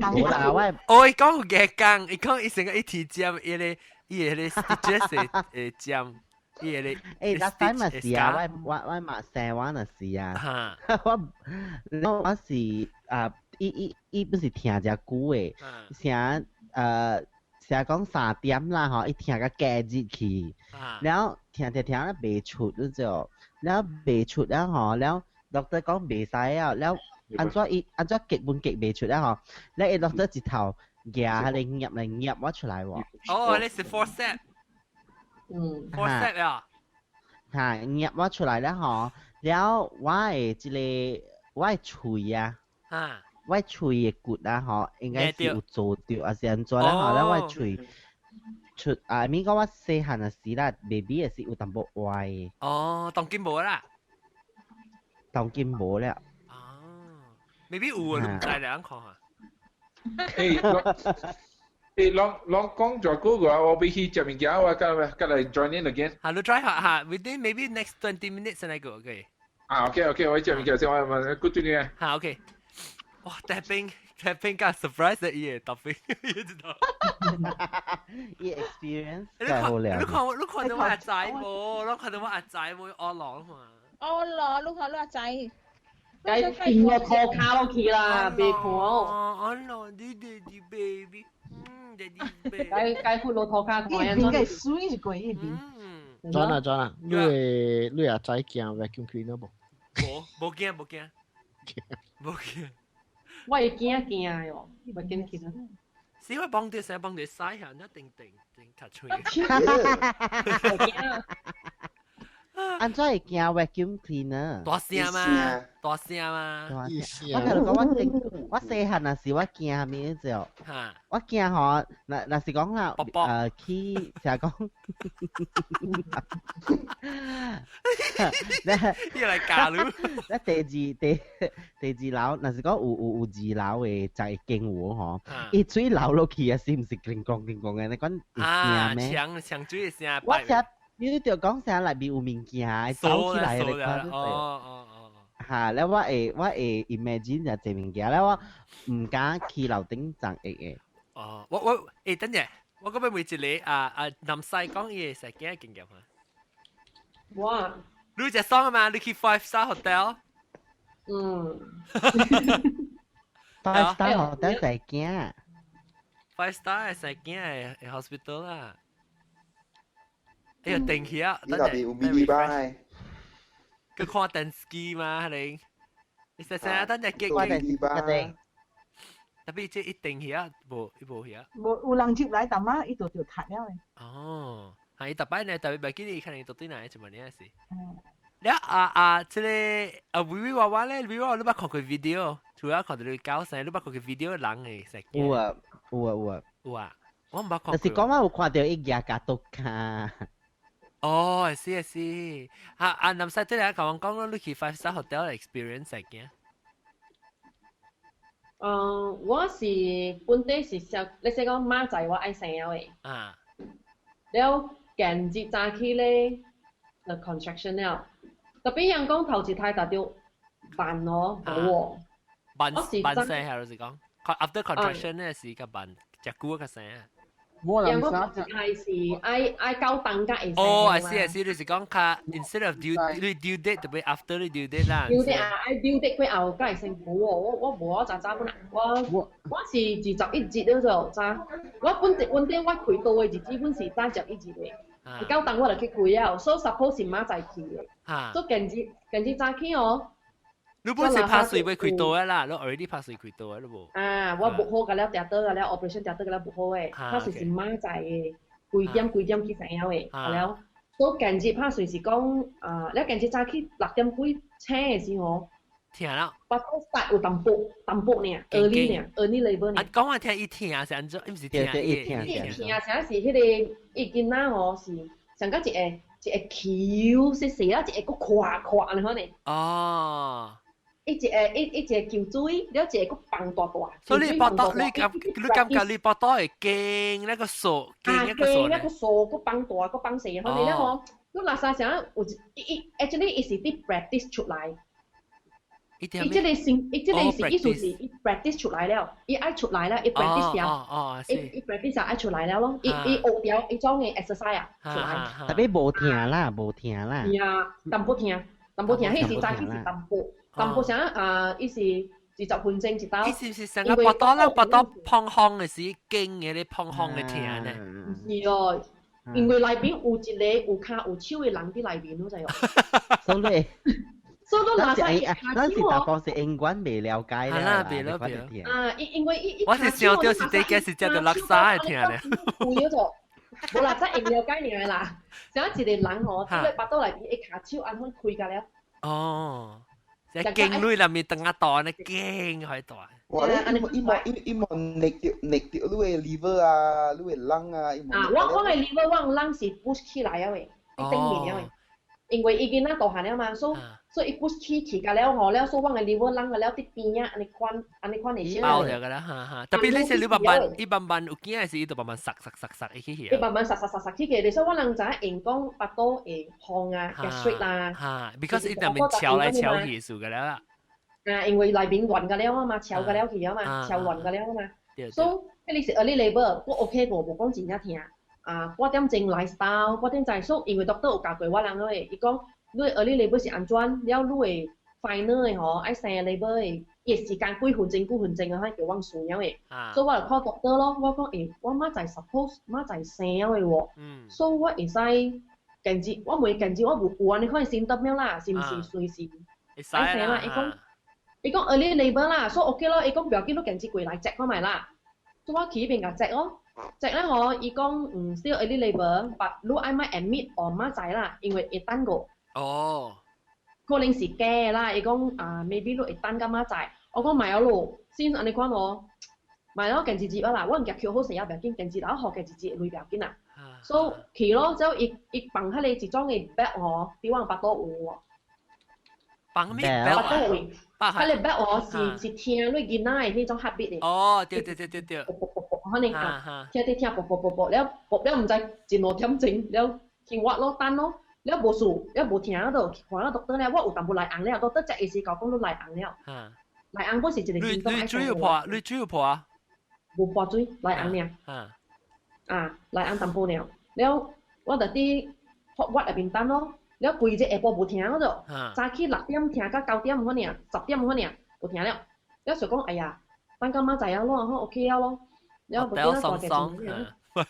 冇啦，我哦，伊講有牙工，伊講伊成個一提針，伊個伊個 stitches 會針，伊個欸，那擺嘛是啊，我我我嘛生我若是啊，我我是啊，伊伊伊不是疼誠久的，成成講3點啦吼，伊疼甲加熱去，了後疼疼疼了袂出，你知無？了袂出了吼，了 doctor 講袂使啊，了。按怎伊按怎結本結袂出來吼？你會落咗一頭牙，彼個夾來夾我出來喎。哦，你是 forceps。嗯。forceps 啊。嚇，夾我出來了吼，了我的這個我的喙啊，我的喙的骨啊吼，應該是有做著，還是按怎啦吼？了我的喙出啊，咪講我細漢的時啦，baby 的時有淡薄歪。哦，當今無啦。當今無了。未必有啊，你唔知兩看下。欸，欸，攏攏講咗嗰個，我欲去食物件，我過來過來 join in again。好，你 try 下下，within maybe next 20 minutes 先來個，OK。啊，OK OK，我食物件先，我我 good 你。好，OK。哇，大兵大兵較 surprise 的伊個，大兵，伊知道。伊 experience 你看，你看你看到我阿仔無？你看到我阿仔無？惡狼嘛。惡狼，你看你阿仔。該變個拖卡落去啦，別看哦。哦，你 daddy baby，嗯，daddy baby。該該付落拖卡看。一邊個水是過一邊。轉啦轉啦，你會你阿仔驚 vacuum cleaner 無？無，無驚無驚，無驚。我會驚驚喲，vacuum cleaner。是我幫啲成幫啲洗下，一定定定較脆。按怎會驚 vacuum cleaner？大聲嘛，大聲嘛。大聲。我同你講，我細我細漢若是我驚啥物就，我驚吼，若若是講啦，去成日講，你來教你。咧第二第第二樓，若是講有有有二樓的在經有吼，伊水流落去啊，是毋是叮咣叮咣的？你講會聲咩？牆牆水的聲。我成你著講聲內面有物件，走起來的，哦哦哦，嚇！咧我會我會 imagine 就這物件，咧我毋敢去樓頂層下的。哦，我我欸，等陣，我嗰邊問一個啊啊，南西講伊的生囝經驗啊。哇！你食爽啊嘛？你去 five star hotel？嗯。 five star hotel 生囝。 five star 係生囝的 hospital 啦。哎呀，定起啊！你那邊有 mini bar？佢看電視機嘛，你？你實實等陣激我哋決定。特別這一定去啊，無伊無去啊。無有人接來，但媽伊就就踢了嘅。哦，係特擺呢，特別袂記得可能到底哪一問題是。了啊啊，這個啊微微娃娃咧，微娃娃你捌看過 video，除了看到你搞聲，你捌看過 video 人嘅食。有啊有啊有啊有啊，我毋捌看過。但是講我有看到伊舉甲刀卡。哦，是是，啊啊，南西這裡講講咯，你去 five star hotel experience 係嘅。嗯，我是本地是小，你說講媽仔我愛生的。啊。了，近日早起咧，就 contraction 了。特別人講頭一胎達到慢哦，無喎。慢慢生係就是講，after contraction 咧是較慢，食久較生。人講頭一胎是愛愛到當才會生。哦，係是係是，就是講較 instead of due 你 due date 特別 after 你 due date 啦。 due date 啊，愛 due date 過後才會生無喎，我我無我早早本來，我我是21日了就早，我本地本地我開刀的日子本是早11日的，到當我就去開了，所以 suppose 是明仔去的，所以近日近日早起哦。你本是拍水未開刀的啦，你 already 拍水開刀的，你無？啊，我 book 好個了，訂倒個了，operation 訂倒個了 book 好的，拍水是明仔的，幾點幾點去生了的，好了。所以近日拍水是講，啊，你近日早起6點幾醒的時候，疼啦，腹肚塞有淡薄淡薄爾，early 爾，early labor 爾。啊，講話聽伊疼是按怎？伊毋是疼伊疼，伊疼啥是彼個伊囡仔吼是上甲一個一個球細細啊，一個閣闊闊按呢款呢。哦。一個一一個球水，了一個閣放大大。所以你腹肚，你感你感覺你腹肚會驚那個數，驚那個數。那個數閣放大，閣放細，可能了吼，你垃圾啥有一伊 actually 伊是佇 practice 出來。伊這個先，伊這個是意思是伊 practice 出來了，伊愛出來了，伊 practice 了，伊伊 practice 愛出來了咯，伊伊學掉伊種的 exercise 啊出來。特別無疼啦，無疼啦。是啊，淡薄疼，淡薄疼，彼時早起是淡薄，淡薄啥啊？伊是20分鐘一道。伊是毋是成個腹肚啦？腹肚碰風的時驚的咧，碰風的疼呢？毋是哦，因為內邊有一個有跤有手的人佇內面，你知無？所以。所以都拿晒咱是大部是英文未了解啦，未了解。啊，因因為伊我是想到是第個是食到垃圾的聽咧。有咗做，無啦，真會了解爾啦。像一個人吼，佇咧腹肚內邊，伊跤手按款開甲了。哦，即係勁女內面等下大呢，勁開大。哇！你伊無伊伊無捏著捏著你的 liver 啊，你的 lung 啊，伊無。啊，我我的 liver 我 lung 是 push 起來了的，伊頂面了的。因為伊囡仔大漢了嘛，所以所以伊 push 起起甲了吼，了所以我的 liver lung 了佇邊仔按呢款按呢款的先。包著個啦，哈哈。特別你是你慢慢，伊慢慢有驚的時，伊就慢慢塞塞塞塞起去。伊慢慢塞塞塞塞起去，所以我人知影講腹肚會風啊，gastric 啦。哈，because 伊入面翹來翹去數個了啦。啊，因為內面亂個了啊嘛，翹個了去啊嘛，翹亂個了啊嘛。所以彼個是 early labor，我 OK 無無講真正疼。啊，半點鐘 lifestyle，半點鐘，所以因為 doctor 有教過我人個，伊講你 early labor 是按怎，了你會 final 的吼，愛生 labor 的，伊時間幾分鐘幾分鐘啊，叫阮算了的。所以我就 call doctor 咯，我講欸，我明仔 suppose 明仔生了的喎，所以我會使近日，我問近日我無有按呢款 symptom 了啦，是毋是隨時愛生啦？伊講伊講 early labor 啦，所以 OK 咯，伊講不要緊，你近日過來 check 看覓啦，所以我去彼邊共 check 咯。check 咧我伊講嗯 still early labor，but 你愛莫 admit 或明仔啦，因為會等過。哦。可能是假啦，伊講啊，maybe 你會等到明仔。我講莫咯，先按呢款哦，莫咯，近日日啊啦，我毋驚扣好勢也不要緊，近日然後近日日鐳不要緊啦。所以去咯，之後伊伊放彼個一種的 belt 吼，佇我腹肚有喎。放咩 belt？腹肚位，彼個 belt 哦是是聽你囡仔的彼種 heartbeat 的。哦，對對對對對。啵啵啵啵，可能啊，聽聽聽，啵啵啵啵，了啵了毋知一兩點鐘，了去我咯等咯，了無事，了無聽到，看到 doctor 了，我有淡薄內紅了，doctor 才會時甲我講你內紅了。內紅本是一個你你水有破？你水有破啊？無破水，內紅爾。啊，內紅淡薄爾，了我就佇我內邊等咯。了規日下晡無聽咗，早起6點聽到9點可爾，10點可爾無聽了。了想講，哎呀，等到明仔啊咯，好 OK 啊咯。了無記得大概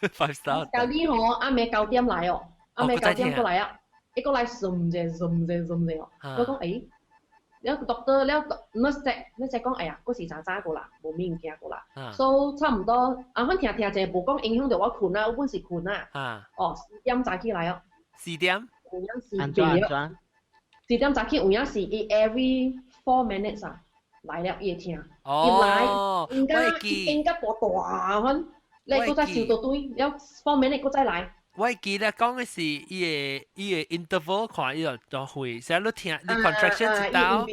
five star。舊年吼，暗暝九點來哦，暗暝九點過來啊，伊過來順者順者順者哦。我講，欸，了 doctor 了 nurse 只 nurse 講，哎呀，嗰時早早過啦，無物件過啦，所以差唔多，啊，反聽聽者無講影響到我困啊，我本是困啊。哦，4點早起來哦。 4點？有影是4點早起，有影是伊 every 4 minutes 啊，來了伊會聽。哦，伊來，應該應該大大款，你閣再收倒轉，了 4 minutes 閣再來。我記得講的是伊個 interval 看伊就就會，成日你聽你 contraction 一道，啊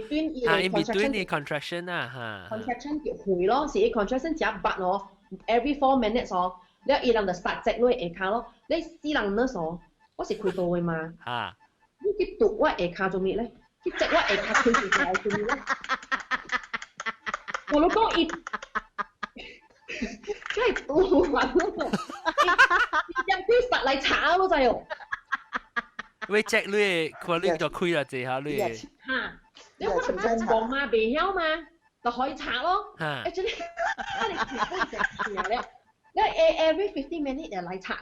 in between 你 contraction 啊嚇。contraction 就會咯，是伊 contraction 食八咯，every 4 minutes 哦，了伊人就殺隻落下跤咯，你死人 nurse 哦，我是開刀的嘛，你去篤我下跤做咩咧？去隻我下跤開出來做咩咧？我都講伊。真係賭暈咯！一啲實嚟炒咯就係。喂，check 你看你就開啦，這下你。嚇！你可能黃嘛未曉嘛，就可以查咯。誒，真係，你全部食了，你 every 15 minutes 就來查手，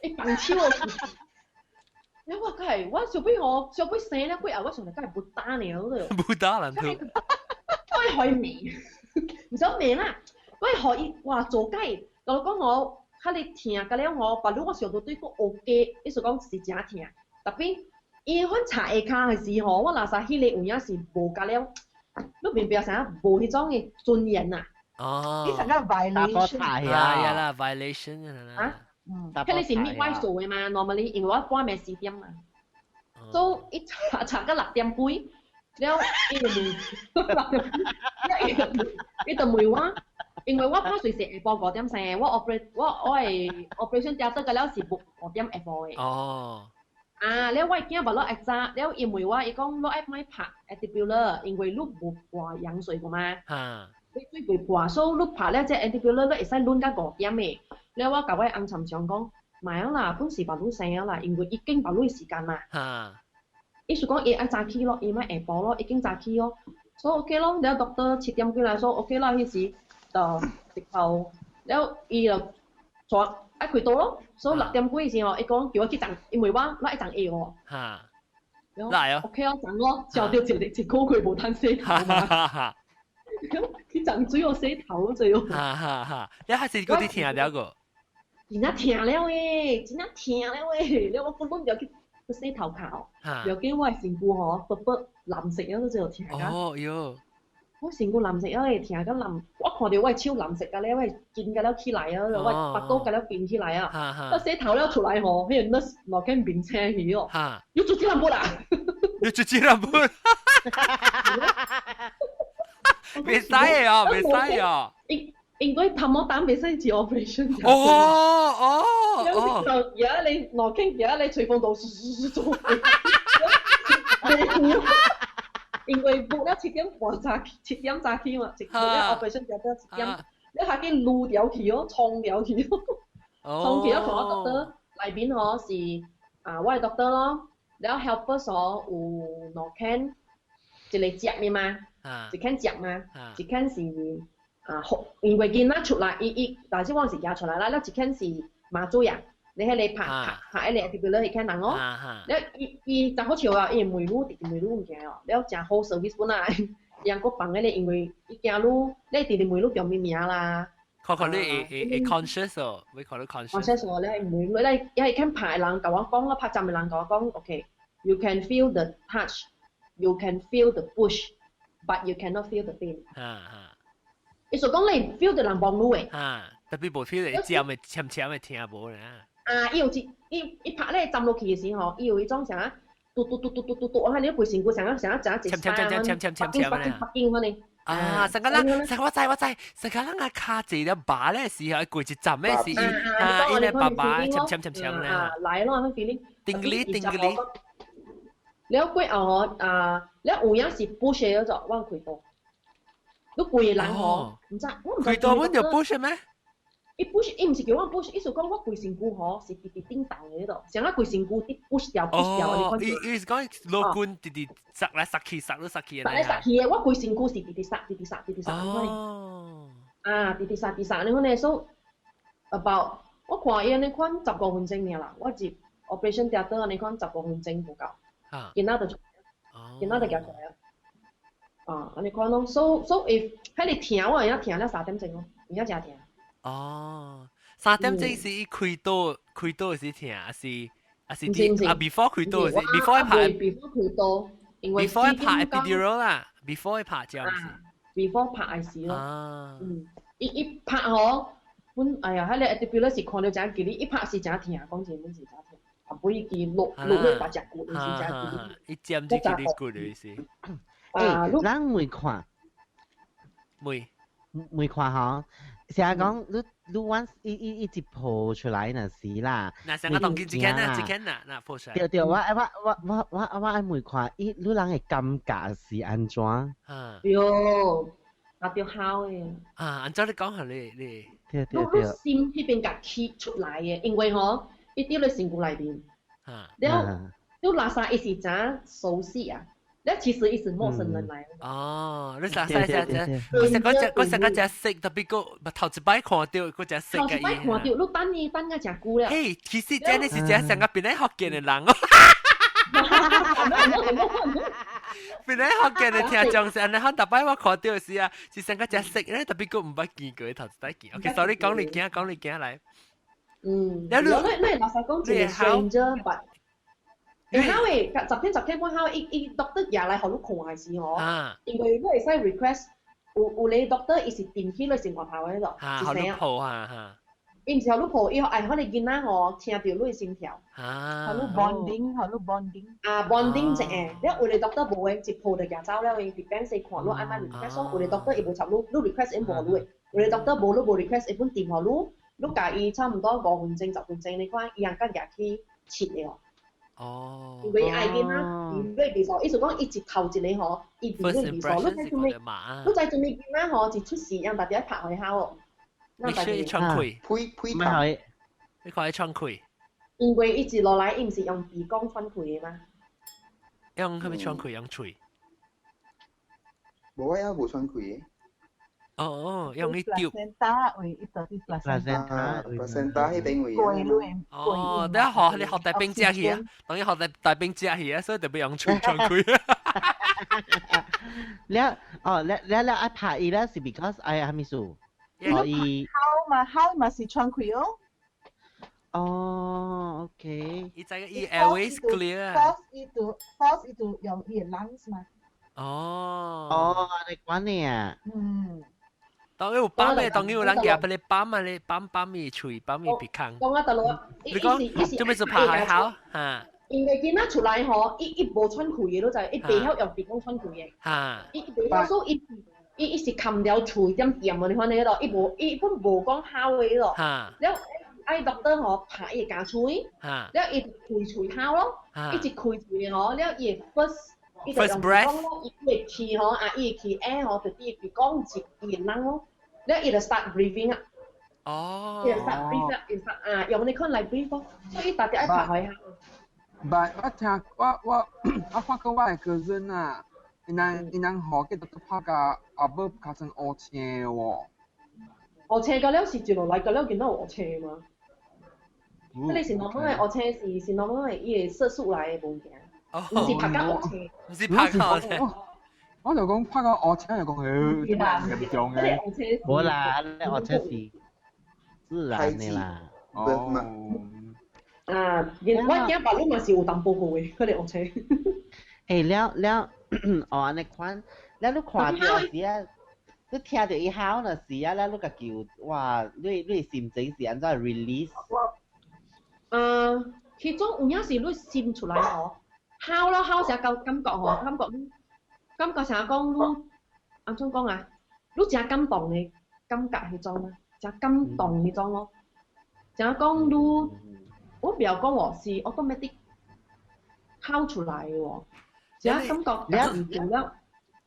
你放手哦。你話佢係我小俾我小俾生咧，過後我上嚟梗係不打你咯。不打人都。我係可以味，唔想味啦。我係可以哇做雞，我講我較你疼，甲了我，別如我上到對個學雞，意思講是誠疼。特別伊款查下跤的時候，我垃圾彼個有影是無甲了，你明白啥？無彼種的尊嚴啊！哦，你成個 violation 啊呀啦，violation 啊！啊，彼個是 midwife 做的嘛，normally 因為我半暝4點嘛，所以伊查查到6點幾，了伊就問，伊就問我。因為我拍隨時下晡5點生，我 operate 我我係 operation 掉得個了是5點下晡的。啊，了我驚無落會早，了因為我伊講我愛莫拍 epidural，因為你無破羊水過嘛。你水未破，所以你拍了這 epidural，你會使攆到五點的。了我共我翁參詳講，莫啊啦，本是別你生啊啦，因為已經別你時間嘛。意思講伊愛早起咯，伊莫下晡咯，已經早起咯。所以 OK 咯，了 doctor 7點幾來說 OK 啦，彼時。就直頭，了伊就坐愛開刀咯，所以6點幾時候，伊講叫我去送，因為我我愛送藥哦。來哦。 OK 啊，送咯，照到一個一個月無通洗頭嘛。咁去送水我洗頭最好。哈哈哈！你還是嗰啲聽了個？真正疼了誒，真正疼了誒，了我根本就去洗頭殼，又見我的身軀吼，薄薄藍色啊，都就疼啊。哦喲。我身軀藍色啊，會疼甲藍，我看到我的手藍色甲了，我的筋甲了起來啊，我腹肚甲了變起來啊，我洗頭了出來吼，彼個 nurse 落去面青去哦，你做這人不啦？你做這人不？袂使哦，袂使哦。應應該頭毛膽袂使做 operation。哦哦哦。而家你落傾，而家你吹風度做。因為冇了7點半早起，7點早起嘛，一了 operation 就到7點，你下緊擼掉去哦，沖掉去哦，沖去了看我 doctor 內面吼是啊，我的 doctor 咯，了 helper 哦有兩間，一個接的嘛，一間接嘛，一間是啊，因為囡仔出來，伊伊，但是我是夾出來啦，了一間是麻醉啊。你彼個拍拍拍彼個 epidural 彼間人哦，了伊伊就好笑啊，伊會問你，直直問你物件哦，了誠好 service 本來，伊人閣放彼個，因為伊驚你，你直直問你叫咩名啦。看看你會會會 conscious 哦，會看你 conscious。 conscious 哦，你問你，你伊肯拍的人共我講，我拍針的人共我講，OK，you can feel the touch，you can feel the push，but you cannot feel the pain。伊就講你 feel 到人幫你的。啊，特別無 feel 到尖的、尖尖的聽無啦。啊！伊有一伊伊拍咧針落去的時候，伊有彼種啥，嘟嘟嘟嘟嘟嘟嘟，我看你規身軀啥啥啥一鉗鉗鉗鉗鉗鉗鉗鉗北京款呢。啊！上個人，上個我知我知，上個人啊跤坐咧拔咧時候，過一站的時，啊，伊咧拔拔鉗鉗鉗鉗咧。啊，來咯，彼 feeling。叮哩叮哩。了過後吼，啊，了有影是 push 咗做，我開刀。你規個人吼，毋知我毋知。開刀阮就 push 咩？伊 push，伊毋是叫我 push，伊是講我規身軀吼是直直叮當的彼度，像我規身軀直 push 掉 push 掉。哦，伊伊是講老君直直塞來塞去，塞來塞去。塞來塞去的，我規身軀是直直塞，直直塞，直直塞。啊，直直塞，直塞，你看呢，so about 我看伊按呢款15分鐘爾啦，我入 operation theatre 按呢款十五分鐘無夠。囡仔就出，囡仔就行出來啊。啊，按呢款咯，so if 彼個疼我而家疼了3點鐘咯，而家誠疼。哦，3點鐘是伊開刀開刀時疼，還是還是啲啊？before 開刀時，before 拍，before 開刀，因為 before 拍 epidural 啦，before 拍這樣子。 before 拍的時咯。嗯，伊伊拍嗬，阮哎呀，彼個 epidural 是看著誠吉利，伊拍是誠疼，講真，阮是誠疼。啊，每支落落去把隻骨，是誠吉利。伊佔這吉利骨的意思。欸，咱問看，問問看吼，成日講你你阮伊伊伊一抱出來若是啦，嗱，成個當見一間啦，一間啦，嗱抱出來。對對，我我我我我我愛問看，伊你人的感覺是按怎？啊。喲，那著好的。啊，按怎你講下你你？對對對。你心彼邊共起出來的，因為吼，伊佇咧身軀內面。了，你垃圾伊是誠熟悉啊。那其實伊是陌生人來。哦，你啥啥啥啥？我成個隻，我成個隻識，特別個頭一擺看著，嗰隻識嘅。頭一擺看著，你等伊等個誠久了。嘿，其實這你是隻成個變來福建的人哦。變來福建的聽眾是按呢，逐擺我看著是啊，是成個隻識咧，特別個毋捌見過頭一擺見。OK，sorry，講你驚，講你驚來。嗯，你你你老實講，一個 stranger，but 會曉的，十天十天半曉，伊伊 doctor 也來予你看的時吼，因為你會使 request，有有個 doctor 伊是定去你生活頭的度，一聲。抱哈哈。伊毋是予你抱，伊愛予你囡仔吼聽著你的心跳。啊。予你 bonding，予你 bonding。啊，bonding 一下，了有個 doctor 無的，一抱就行走了，伊 depends 看你按怎 request，有個 doctor 伊無插你，你 request 伊無你的，有個 doctor 無你無 request 伊本掂予你，你共伊差唔多5分鐘10分鐘，你看伊人敢舉去切的哦。哦，因為愛囡仔佇咧袂數，意思講伊一頭一個吼，伊佇咧袂數，你知做咩？你知做咩囡仔吼一出世，讓大家拍開口哦。你是喘氣，呸呸唔係，你看伊喘氣。因為伊一落來，伊毋是用鼻孔喘氣的嗎？用啥物喘氣？用喙。無啊，無喘氣的。哦哦，用伊丟。 placenta 位，伊就佇 placenta。 placenta 彼邊位。哦，等下學你學大兵食去啊，當你學大大兵食去啊，所以特別用喙喘氣。了哦，了了了愛拍伊咧是 because 愛啥物事？可以。哮嘛，哮嘛是喘氣哦。哦，OK。伊知伊 airways clear。 force 伊就 force 伊就用伊的 lungs 嘛。哦。哦，你關你啊。嗯。當有泵的，當有人夾俾你泵啊，你泵泵伊喙，泵伊鼻孔。講啊，大佬，你講做咩事拍還好嚇？因為囡仔出來吼，伊伊無喘氣的，你知，伊袂曉用鼻孔喘氣的。伊伊袂曉，所以伊伊伊是含了喙點點啊，你看那個，伊無伊本無講哮的咯。了，愛 doctor 吼拍伊咬喙，了伊開喙哮咯，伊一開喙吼，了伊 first 伊就用鼻孔咯，伊會氣吼，啊伊會氣 air 吼，就佇鼻孔一伊會咯，了伊就 start breathing 啊。伊就 start breathe 啊，伊 start 啊，用你看來 breathe 咯，所以大家愛拍開下。 But 我聽我我我發覺我的 cousin 啊，𪜶人𪜶人吼叫做拍甲後尾較成烏青喎。烏青個了是一路來個了見到烏青嘛？這個是 normal 的烏青是是 normal 的，伊的色素來的物件，毋是拍甲烏青。毋是拍甲烏青。我就講拍甲烏青就講，誒，嚴重嘅。無啦，那烏青是自然的啦。哦。啊，我驚別你嘛是有淡薄好的，可能烏青。欸，了了，哦，按呢款，了你看著時啊，你聽著伊哮那時啊，了你家己有哇，你你心情是按怎 release？其中有影是你心出來吼，哮咯哮成夠感覺吼，感覺感覺成講你按怎講啊？你誠感動的感覺彼種啊，誠感動彼種咯。誠講你，我不要講喎，是 automatic 哮出來的喎。誠感覺家己做了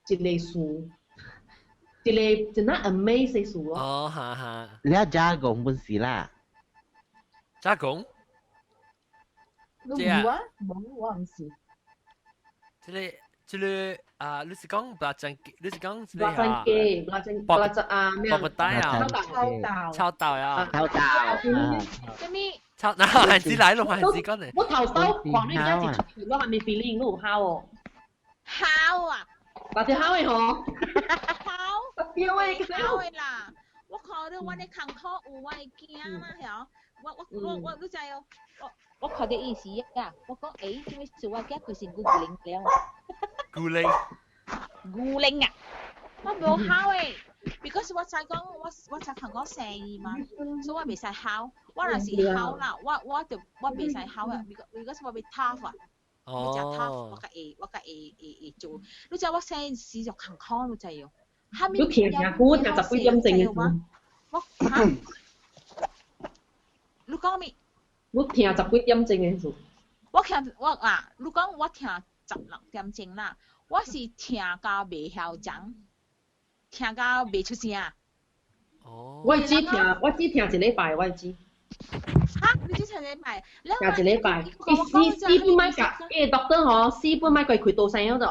一個事，一個真正 amaze 的事咯。哦，哈哈。你要加工本是啦。加工？你無啊？無，我毋是。這個這個啊，你是講白真，你是講這個白真雞，白真白真啊咩？白帶啊，臭豆，臭豆啊，臭豆。啥物？臭，那還是來咯，還是講呢？我頭先看你而家一出去，我還沒 feeling，你有哮哦？哮啊！把條口嘅嗬，口，表嘅口嘅啦。我看到我咧坎坷有我會驚啦，曉？我我我我你知哦，我我看到伊時啊，我講誒，做咩事我驚規身軀牛靈了？牛靈，牛靈啊！我無哭誒，because 我知講我我才看講生意嘛，所以我袂使哭。我若是哭啦，我我就我袂使哭啊，because 我欲 tough 啊。我食 tough，我較會我較會會會做。你知我生時就坎坷，你知哦。你聽聽久，聽十幾點鐘嘅。我嚇，你講咩？我聽十幾點鐘嘅事。我聽我啊，你講我聽16點鐘啦，我是聽到袂曉講，聽到袂出聲。哦。我只聽，我只聽一禮拜，我知。嚇！你只聽一禮拜？聽一禮拜，伊死死本買甲，伊 doctor 吼，死本買佢開刀聲嗰度。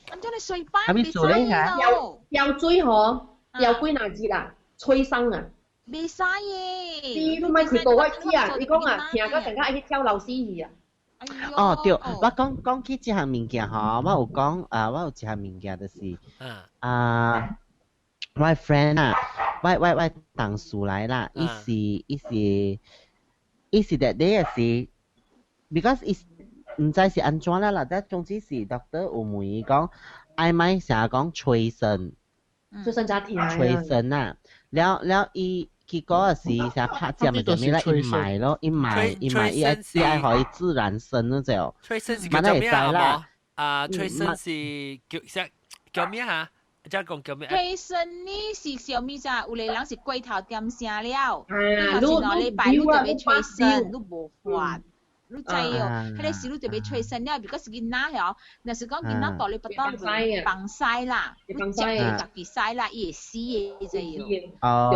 咁將你睡班袂使咯。腰椎吼，腰幾若日啦，吹傷啊。袂使耶。死本買開刀，我知啊，伊講啊，聽到陣間愛去跳樓死去啊。哦對，我講講起這項物件吼，我有講啊，我有一項物件就是啊，我 friend 啊，我我我同事來啦，伊是伊是伊是 that day 是，because 伊毋知是按怎啦啦，但總之是 doctor 有問伊講，愛莫成日講催生，催生才疼。催生啊，了了伊。結果是成拍針咪就咩啦，伊賣咯，伊賣伊賣伊愛伊愛予伊自然生咯就。催生是叫做咩啊？啊，催生是叫啥叫咩啊？再講叫咩？催生呢是小物咋？有個人是過頭點聲了，你頭前兩禮拜你就欲催生，你無法。你知哦，彼個時你就欲催生了，because 囡仔吼，若是講囡仔大咧，腹肚放屎啦，你食伊家己屎啦，伊會死的，知哦。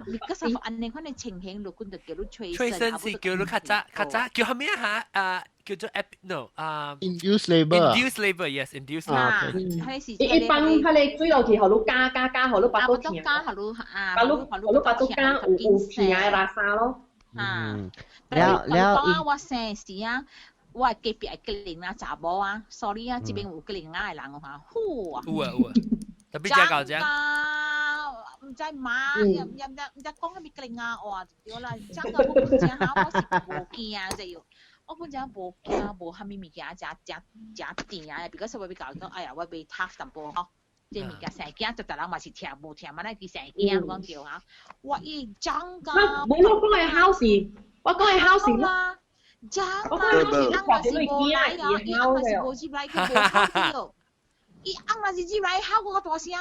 哦。because 按呢款的情形，就阮就叫你催生。催生是叫你較早較早叫啥物啊？啊，叫做 no 啊。 Induced labor。 Induced labor，yes，induced labor。彼是一般彼個水落去，予你加加加，予你腹肚疼。加，予你啊，予你予你腹肚加有有疼的垃圾咯。啊！了了，講我生時啊，我隔壁的吉林啊查某啊，sorry 啊，這邊有吉林啊的人嚇，呼啊！有啊有啊，特別只搞只。毋知馬，又又毋知毋知講啥物吉林啊話對啦，講到我本身嚇，我是無驚就要，我本身無驚無啥物物件，誠誠誠甜啊，because 我欲共伊講，哎呀，我欲 tough 淡薄吼。這物件生囝，逐逐人嘛是疼無疼嘛，咱去生囝講對啊。我伊講甲，無我講的好是，我講的好是啦。講啊，伊翁若是無來啊，伊翁若是無入來，佢無哭著。伊翁若是入來哭閣較大聲。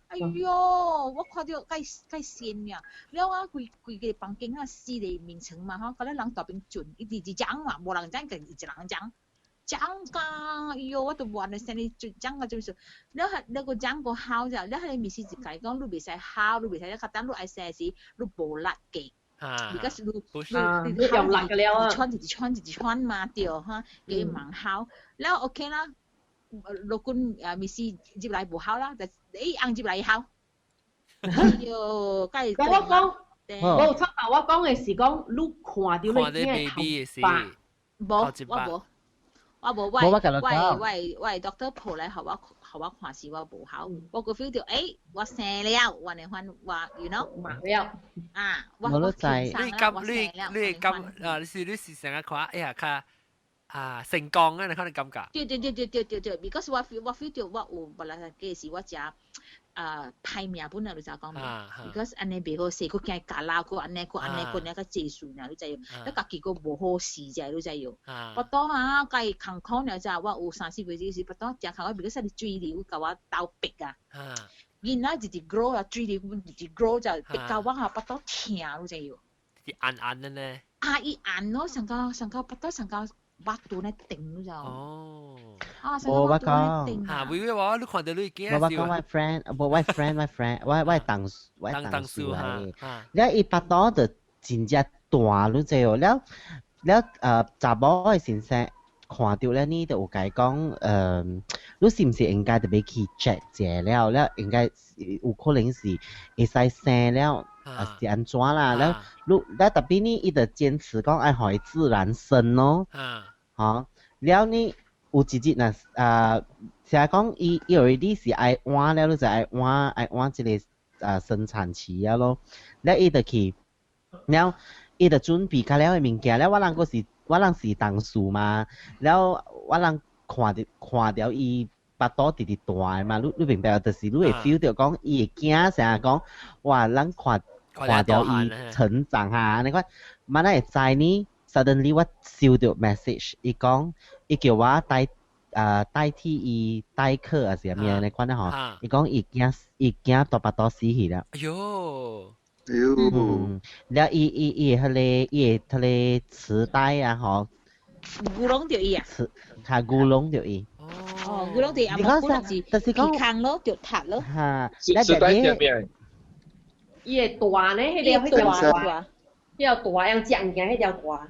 哎喲，我看著該該仙呀！了我規規個房間啊，四個眠床嘛吼，佮咱人大邊轉，伊直直講嘛，無人講，伊一人講。講甲，哎喲，我都無按呢生你就講甲就是，了係了個講個好者，了彼個意思就共伊講，你袂使哭，你袂使較等你愛生時，你無力嘅。because 你你你用力嘅了啊，喘一直喘一直喘嘛，對哈，加忙哭，了 OK 啦，老君啊，咪是入來無哭啦，就伊翁入來哭。哎喲，該我講，我有插頭，我講的是講，你看著你囝頭髮，無，我無。我無，我我我我 doctor 抱來予我予我看時，我無哭，我閣 feel 著，欸，我生了，我呢款我，you know，了，啊，我我你感你你感啊，你是你是成日看，哎呀，較啊成功啊，你可能感覺。對對對對對對對，because 我 feel 我 feel 著我有無啦計時我誠啊歹命本來就知講未，because 按呢袂好勢，閣驚咬啦，閣按呢閣按呢閣呢較濟事爾，你知無？你家己閣無好勢者，你知無？腹肚啊，共伊艱苦爾才，我有三四個月時，腹肚誠艱苦，because 你水流共我鬥逼啊。囡仔一直 grow 啊，水流一直 grow 就逼到我啊腹肚疼，你知無？是按按的呢。啊，伊按咯，上到上到腹肚上到腹肚咧頂，你知無？哦。啊，無我講。嚇，會我你看到你驚。我講我 friend，無我 friend，我 friend，我我同我同事來，了伊腹肚就真正大，你知無？了了查某的先生看著了呢，就有共伊講，你是毋是應該特別去 check 者了？了應該有可能是會使生了，啊是按怎啦？了你了特別呢，伊就堅持講愛予伊自然生咯。吼，了呢，有一日若啊，成日講伊伊 already 是愛換了，就愛換愛換這個啊生產期啊咯，了伊就去，了伊就準備較了的物件，了我人閣是我人是同事嘛，了我人看著看著伊腹肚直直大的嘛，你你明白？就是你會 feel 到講伊會驚，成日講哇，咱看看著伊成長哈，你看，嘛哪會知呢？Suddenly 我收到 message，伊講伊叫我代啊代替伊代課還是啥物按呢款的吼，伊講伊驚伊驚大腹肚死去了。哎喲，哎喲，嗯，了伊伊伊的彼个伊的彼個臍帶啊吼，牛攏著伊啊，臍較牛攏著伊。哦，牛攏著伊，啊，你講啥無是就是講鼻空咯，著塌咯。哈，臍帶是啥物？伊會大呢，彼條彼條大，彼條大用食物件，彼條大。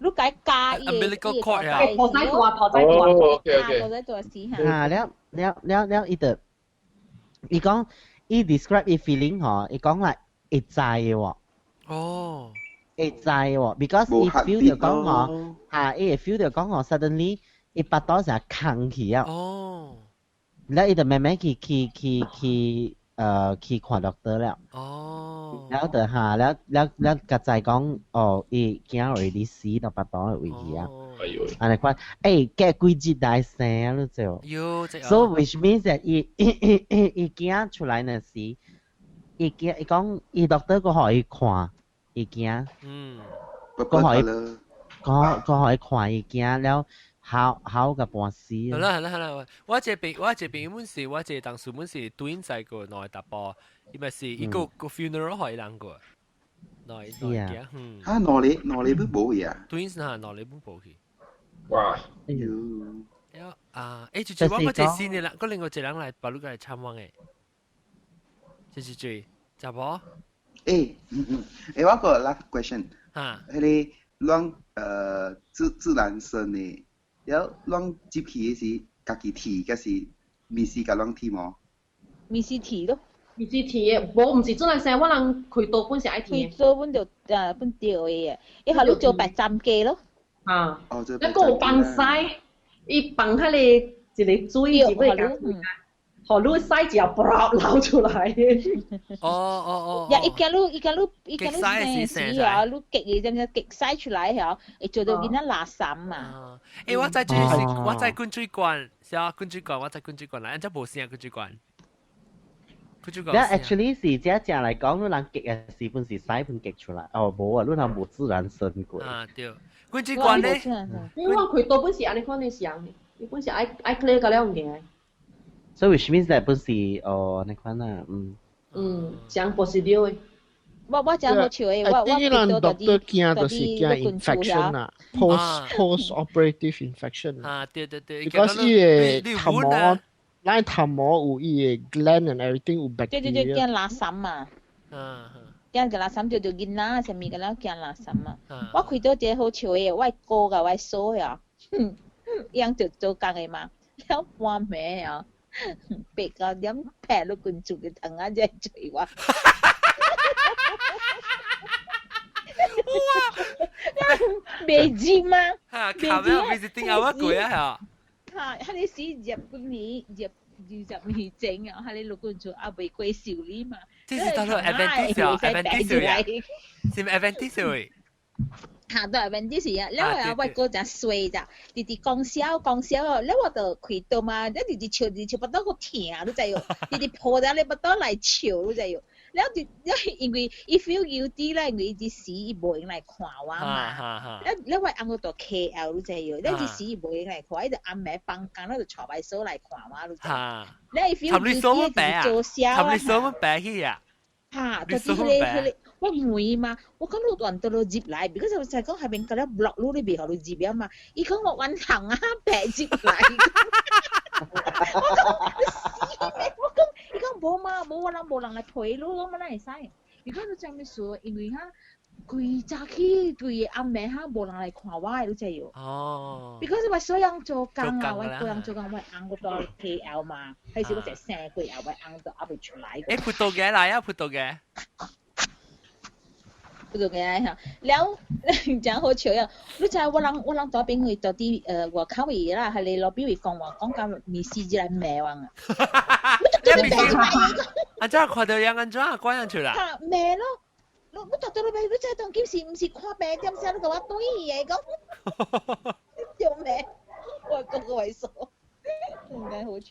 你該加伊個伊個啊，抱仔大，抱仔大。哦，OK OK。抱仔大死哈。了了了了，伊就伊講伊 describe 伊 feeling 吼，伊講來會知的喎。哦。會知喎，because 伊 feel 著講吼，哈，伊會 feel 著講吼，suddenly 伊腹肚成空去啊。哦。了伊就慢慢去去去去去看 doctor 了。哦。了就哈，了了了，較知講哦，伊囝 already 死到腹肚的位去啊。哎喲。按呢款，欸，隔幾日來生啊，你知無喲，這？So which means that 伊伊伊囝出來那時，伊囝伊講伊 doctor 閣予伊看，伊囝。嗯。閣予伊，閣閣予伊看伊囝了，好好甲半死。好啦好啦好啦，我這邊我這邊本是我這當時本是對應在個兩個查埔，伊咪是伊個個 funeral 予伊人過，兩個兩個嗯。嚇，兩个兩个都無去啊？對應是哈兩個都無去。哇！哎喲。啊，欸，就是我我這新的人，個另外一個人來把你來參訪的，就是這，查某。欸，欸，我個 last question，哈，彼个攏自自然生的，了攏入去的時，家己剃，抑是面試共攏剃無？面試剃咯。面試剃的，無毋是自然生，我人開刀本是愛剃。開刀本就啊本對的，伊予你做白針機咯。啊，哦，那閣有放屎，伊放彼個一个水入去，予你屎一後流出來。哦哦哦。呀，伊驚你，伊驚你，伊驚你生死啊！你激伊，知毋知？激屎出來嗬，會做到囡仔垃圾嘛。欸，我知這是，我知滾水罐，是啊，滾水罐，我知滾水罐啦，按這無聲滾水罐。滾水罐。了 actually 是這正來講，你人激的時本是屎本激出來，哦，無啊，你人無自然生過。啊對，滾水罐咧，因為我開刀本是按呢款的想，伊本是愛愛 clear 甲了物件。所以 which means that 本是哦，按呢款啊，嗯。嗯，講不是對的。我我真好笑的，我我啲人 doctor 驚就是驚 infection 啊，post post operative infection 啊，對對對，because 伊个頭毛，咱頭毛有伊个 gland and everything 有 bacteria。對對對，驚垃圾嘛。嗯。驚個垃圾就就囡仔啥物個了，驚垃圾嘛。我開刀一個好笑的，我哥佮我嫂呀，樣就做工的嘛，了半暝啊，八九點劈落滾厝嘅窗仔才追我。哇！袂入嗎？哈，卡咩 visiting 啊？過啊嚇！哈，彼時入幾年入20年前啊，彼陸軍厝猶未過修理嘛。這是到咗 Adventist 啊，Adventist 啊，是咪 Adventist？嚇，對，Adventist 啊，了後我哥誠衰咋，直直講笑講笑，了我就開刀嘛，了直直笑直笑，腹肚閣疼，你知無？直直抱著你腹肚來笑，你知無？了就了，因為伊 feel guilty 啦，因為伊這時伊無閒來看我嘛。了了，我翁閣住 KL，你知無？了這時伊無閒來看，伊就暗暝放工，了就帶我嫂來看我，你知？了伊 feel guilty 做痟啊！你嫂乜病去啊？嚇！就是彼个彼个，我問伊嘛，我講你亂倒落入來，because 我就講下面甲了 block 你，你袂予你入了嘛。伊講我冤行啊，白入來。我講你死咩？我講伊講無嘛，無我人無人來陪你，我嘛哪會使？伊講你這麼說，因為哈規早起規个暗暝哈無人來看我的，你知無？哦。 Because 我小人做工啊，我個人做工，我翁閣住 KL 嘛，彼時我才生過後，我翁都猶未出來。欸，葡萄嘅來啊，葡萄嘅。葡萄牙嚇，了真好笑呀！你知我人左邊去到啲外口位啦，係你路邊位講話講緊面試之來罵我啊！你面試，啊怎看到人安怎關人出來？嚇罵咯！你到到你你知當今是毋是看病點聲？你甲我對嘅講，就罵，我講個位數，唔該好笑。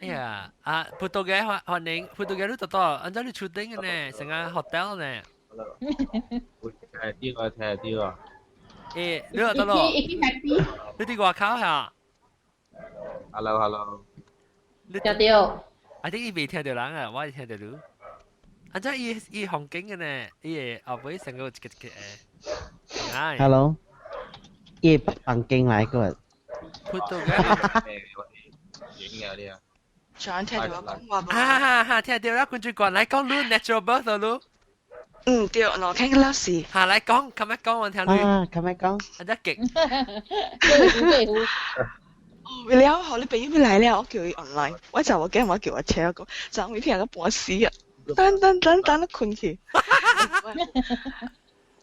哎呀，啊，葡萄牙歡歡迎，葡萄牙你到到，按照你出頂嘅呢，成個 hotel 呢。聽啲我聽啲啊。誒，你到咯？你佇外口嚇？Hello hello。聽到。啊！啲伊未聽到人啊，我係聽到你。按照伊伊風景嘅呢，伊會後尾成個一個一個誒。 Hello，伊房間來個。葡萄牙。影嘅啲啊。想聽到我講話無？哈哈哈，聽到啦，關注過來講你 natural birth 咯。嗯，對，我聽個老師。嚇，來講，咁樣講我聽你。啊，咁樣講。啊，得極。哦，為了好，你朋友要來了，我叫伊 online，我就我驚我叫我車講，昨昏聽個半死啊，等等等等都困去。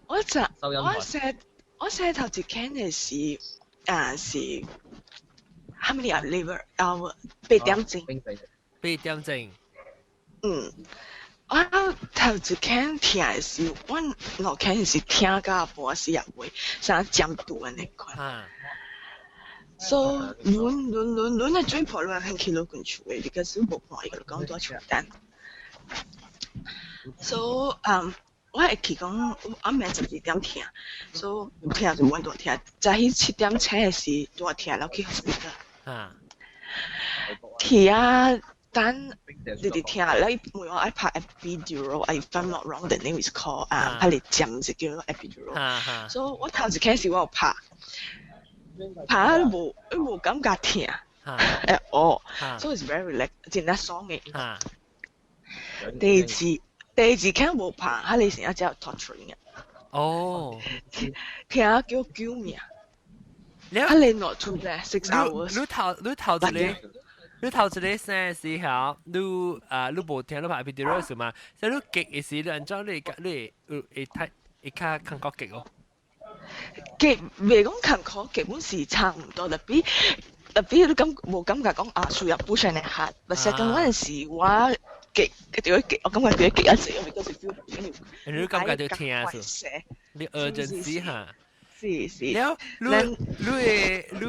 我就我細我細頭一間的是啊是，how many hour 啊？8點鐘。8點鐘。嗯。我頭一間聽的是，我兩間是聽到半死也會，啥尖度安尼款。所以，阮阮阮阮的嘴破，阮很去落滾厝的，because 無看伊個講多床單。所以，我會記講，我暗暝12點聽，所以聽就阮大聽，早起7點醒的時大聽，了去 hospital。聽啊！等你哋聽，你每我愛拍 epidural，if I'm not wrong, the name is called 啊，拍嚟針就叫做 epidural。所以我頭一開始我有拍，拍都無，都無感覺痛，at all。所以 it's very relax，真係爽嘅。第二間無拍，佢哋成日只有 torturing 嘅。哦，聽叫救命。佢哋 not too bad 6 hours。你頭一個。你頭一個生時候，你啊你無聽你拍 epidural 是嘛？所以你極的時，你按怎你你會會睇會較感覺極哦？極袂講艱苦，基本是差唔多，特別特別你感無感覺講啊需要補上嚟下，但係講嗰陣時我極就會極，我感覺就會極一時，因為嗰時 feel 你感覺就疼是？你 urgency 哈？是是。了，你你會你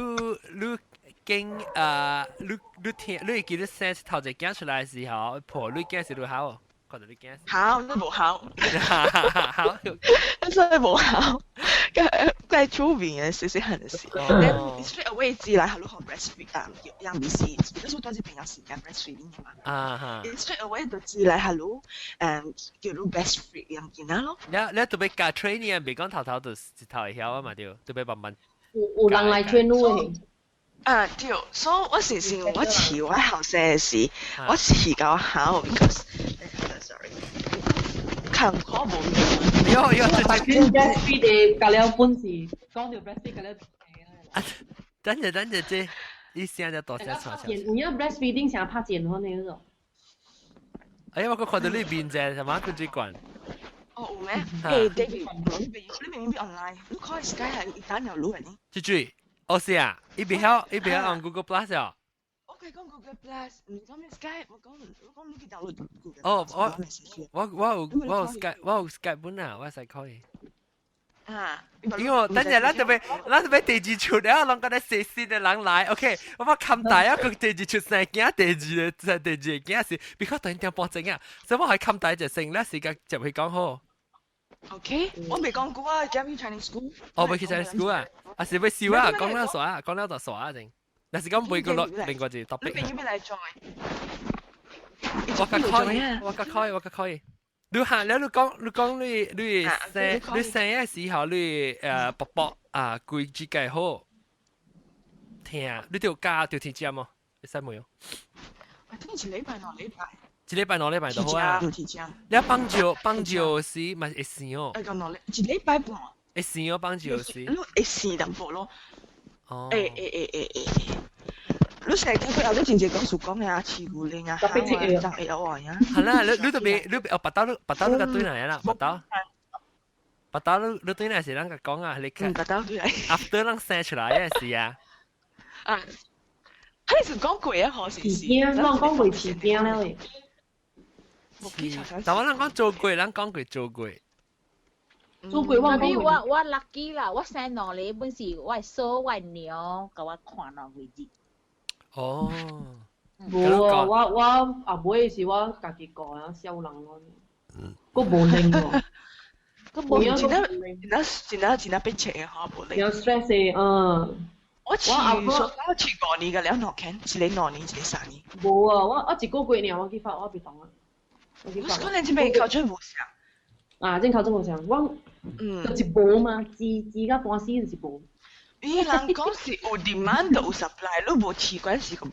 你。經啊，你你聽，你會記得生頭一驚出來的時候，破你驚是你好，覺得你驚。好，你無好。好，真係無好。佢佢係出面嘅，細細漢的時。Then straight away 知來，係你學 breastfeed 啊，養咪是，because 我當時平常時間 breastfeeding 嘛。啊哈。 Straight away 就知來係你叫你 breastfeed 養囡仔咯。你你特別教 training 啊，別講頭頭就一頭會曉啊嘛，對，特別慢慢。有人來 train 你嘅。啊對，所以我是是我飼我後生的時，我飼到好，because sorry，艱苦無。喲喲， breastfeed 的教了本事，講到 breastfeed 教了。啊，等陣等陣，這你聲就大聲出來。有影 breastfeeding 成拍剪款的嗰種。哎呀，我看到你面啫，係嘛？跟住管。哦，有咩？誒，David，你明明變 online，你看 Skype 係一單有錄嘅。這句。哦是啊，伊袂曉，伊袂曉用 Google Plus 哦。我佢講 Google Plus，唔講咩 Skype，我講你去 download Google。哦，我有 Skype，我有 Skype 本啊，我使可以。啊！因為等陣咱特別，咱特別第二出了，攏覺得細細的人來，OK，我把冚大啊個第二出生囝，第二個第二個囝是，比較等點半鐘啊，所以我係冚大就成咧時間就會講好。 OK，我未講過啊，今去 Chinese school。哦，未去 Chinese school 啊，啊是要笑啊，講了煞啊，講了就煞啊，正。若是講每個落另外一個 topic。你邊要來 join？我較可以，我較可以，我較可以。你行了，你講你生的時候，你寶寶啊，規只計好聽，你就教就聽知冇？會使冇？我聽一禮拜兩禮拜。一禮拜兩禮拜就好啊。你放照放照時嘛會生哦。誒，講兩禮一禮拜半。會生哦，放照時。你會生淡薄咯。哦。誒誒誒誒誒。你成日佢有啲真濟講述講啊，飼牛奶啊，啊，會曉話呀。係啦，你你特別你哦，白刀你白刀你個對哪啦？白刀。腹肚你你對那是人講啊，你嗯，腹肚對來。 after 人生出來嘅時啊。啊，佢是講過啊，何時是？驚，我講過飼驚了喂。但我人講做過，人講過做過。做過我講我我 lucky 啦，我生兩個本是我嫂我娘共我看兩個日。哦。無啊，我我阿妹是我家己顧啊，小人我，閣無靈喎。閣無真真真真真被切嘅嚇，無靈。有 stress 嘅，嗯。我飼說我飼5年嘅了，兩間，一個兩年，一個3年。無啊，我我一個月爾，我去發，我袂動啊。我可能這邊口真無相。啊，這口真無相，我就是無嘛，飼飼到半死就是無。伊人講是有 demand 就有 supply，你無飼關係個無。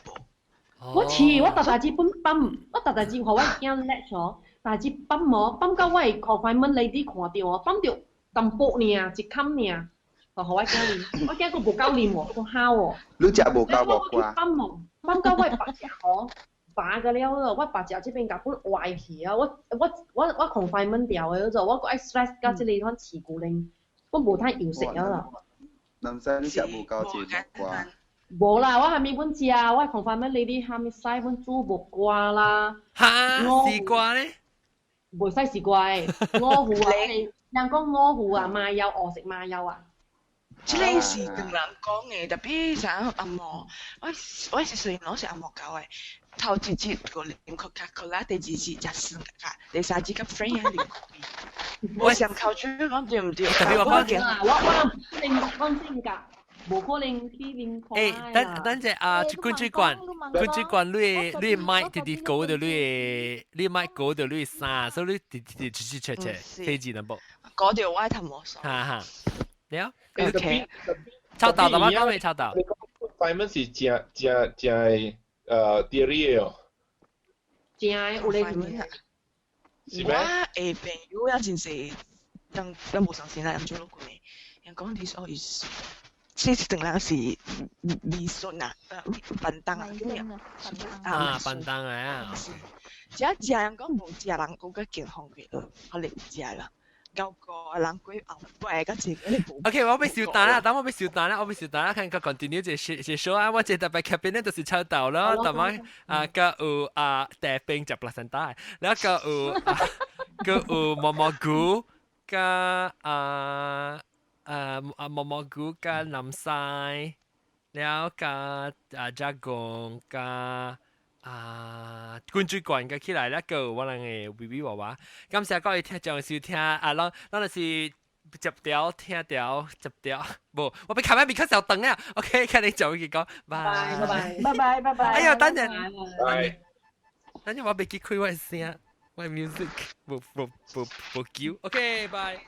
我飼，我逐大隻本泵，我逐大隻予我囝叻咗，大隻泵哦，泵到我的 confinement lady 看到哦，泵著淡薄爾，一坎爾，就予我囝啉，我囝閣無夠啉喎，閣喊喎。你食無夠無瓜？泵哦，泵到我的腹食吼，拔個了咯，我腹食這邊共本壞去啊！我我我我 confinement 掉的嗰我閣愛 stress 到這個款飼牛奶，我無太油食了啦。南山你食無夠錢木瓜？無啦，我蝦米本食，我 confinement lady 蝦米使本煮木瓜啦。哈，絲瓜咧？袂使絲瓜的，五湖啊，人講五湖啊，麻油學食麻油啊。這個是唐人講的，特別啥阿嬷，我我是雖然攏是阿嬷教的，頭一日個啉 Coca-Cola，第二日食酸咖，第三日佮 friend 啊啉咖啡。我想考取講對唔對？特別我講，我我我性格。無可能去啉咖欸，等等者啊，滾水罐，滾水罐，你你麥直直高到你你麥高到你衫，所以你直直直直切切，飛機能無？高到我頭毛哈哈，了。 OK。臭豆，大媽講未臭豆？快門是正正正的theory 哦。正的有咧是咩？我的朋友也真濟，人人無相信啦，人做落過的，人講 this all is。這是當然是迷信啊，便當啊，啊，便當啊，食食人講無食人講較健康嘅，可能食啦。九個人過後擺個這個無。 OK，我欲收單啦，等我欲收單啦，我欲收單啦，看個 continue 這這 show 啊，我這特別 cabinet 就是臭豆咯，同埋啊個有啊茶冰食 placenta，然後個有個有毛毛菇加啊。啊毛毛菇加南西，了加啊加貢加啊滾水罐加起來了個我人的微微娃娃，感謝各位聽眾收聽啊，咱咱就是接條聽條接條，無我欲開麥比較稍長啊，OK，看你就去講，拜拜拜拜拜拜拜。哎呀，等陣，等陣我欲記開我的聲，我的 music 無無無無叫，OK，拜。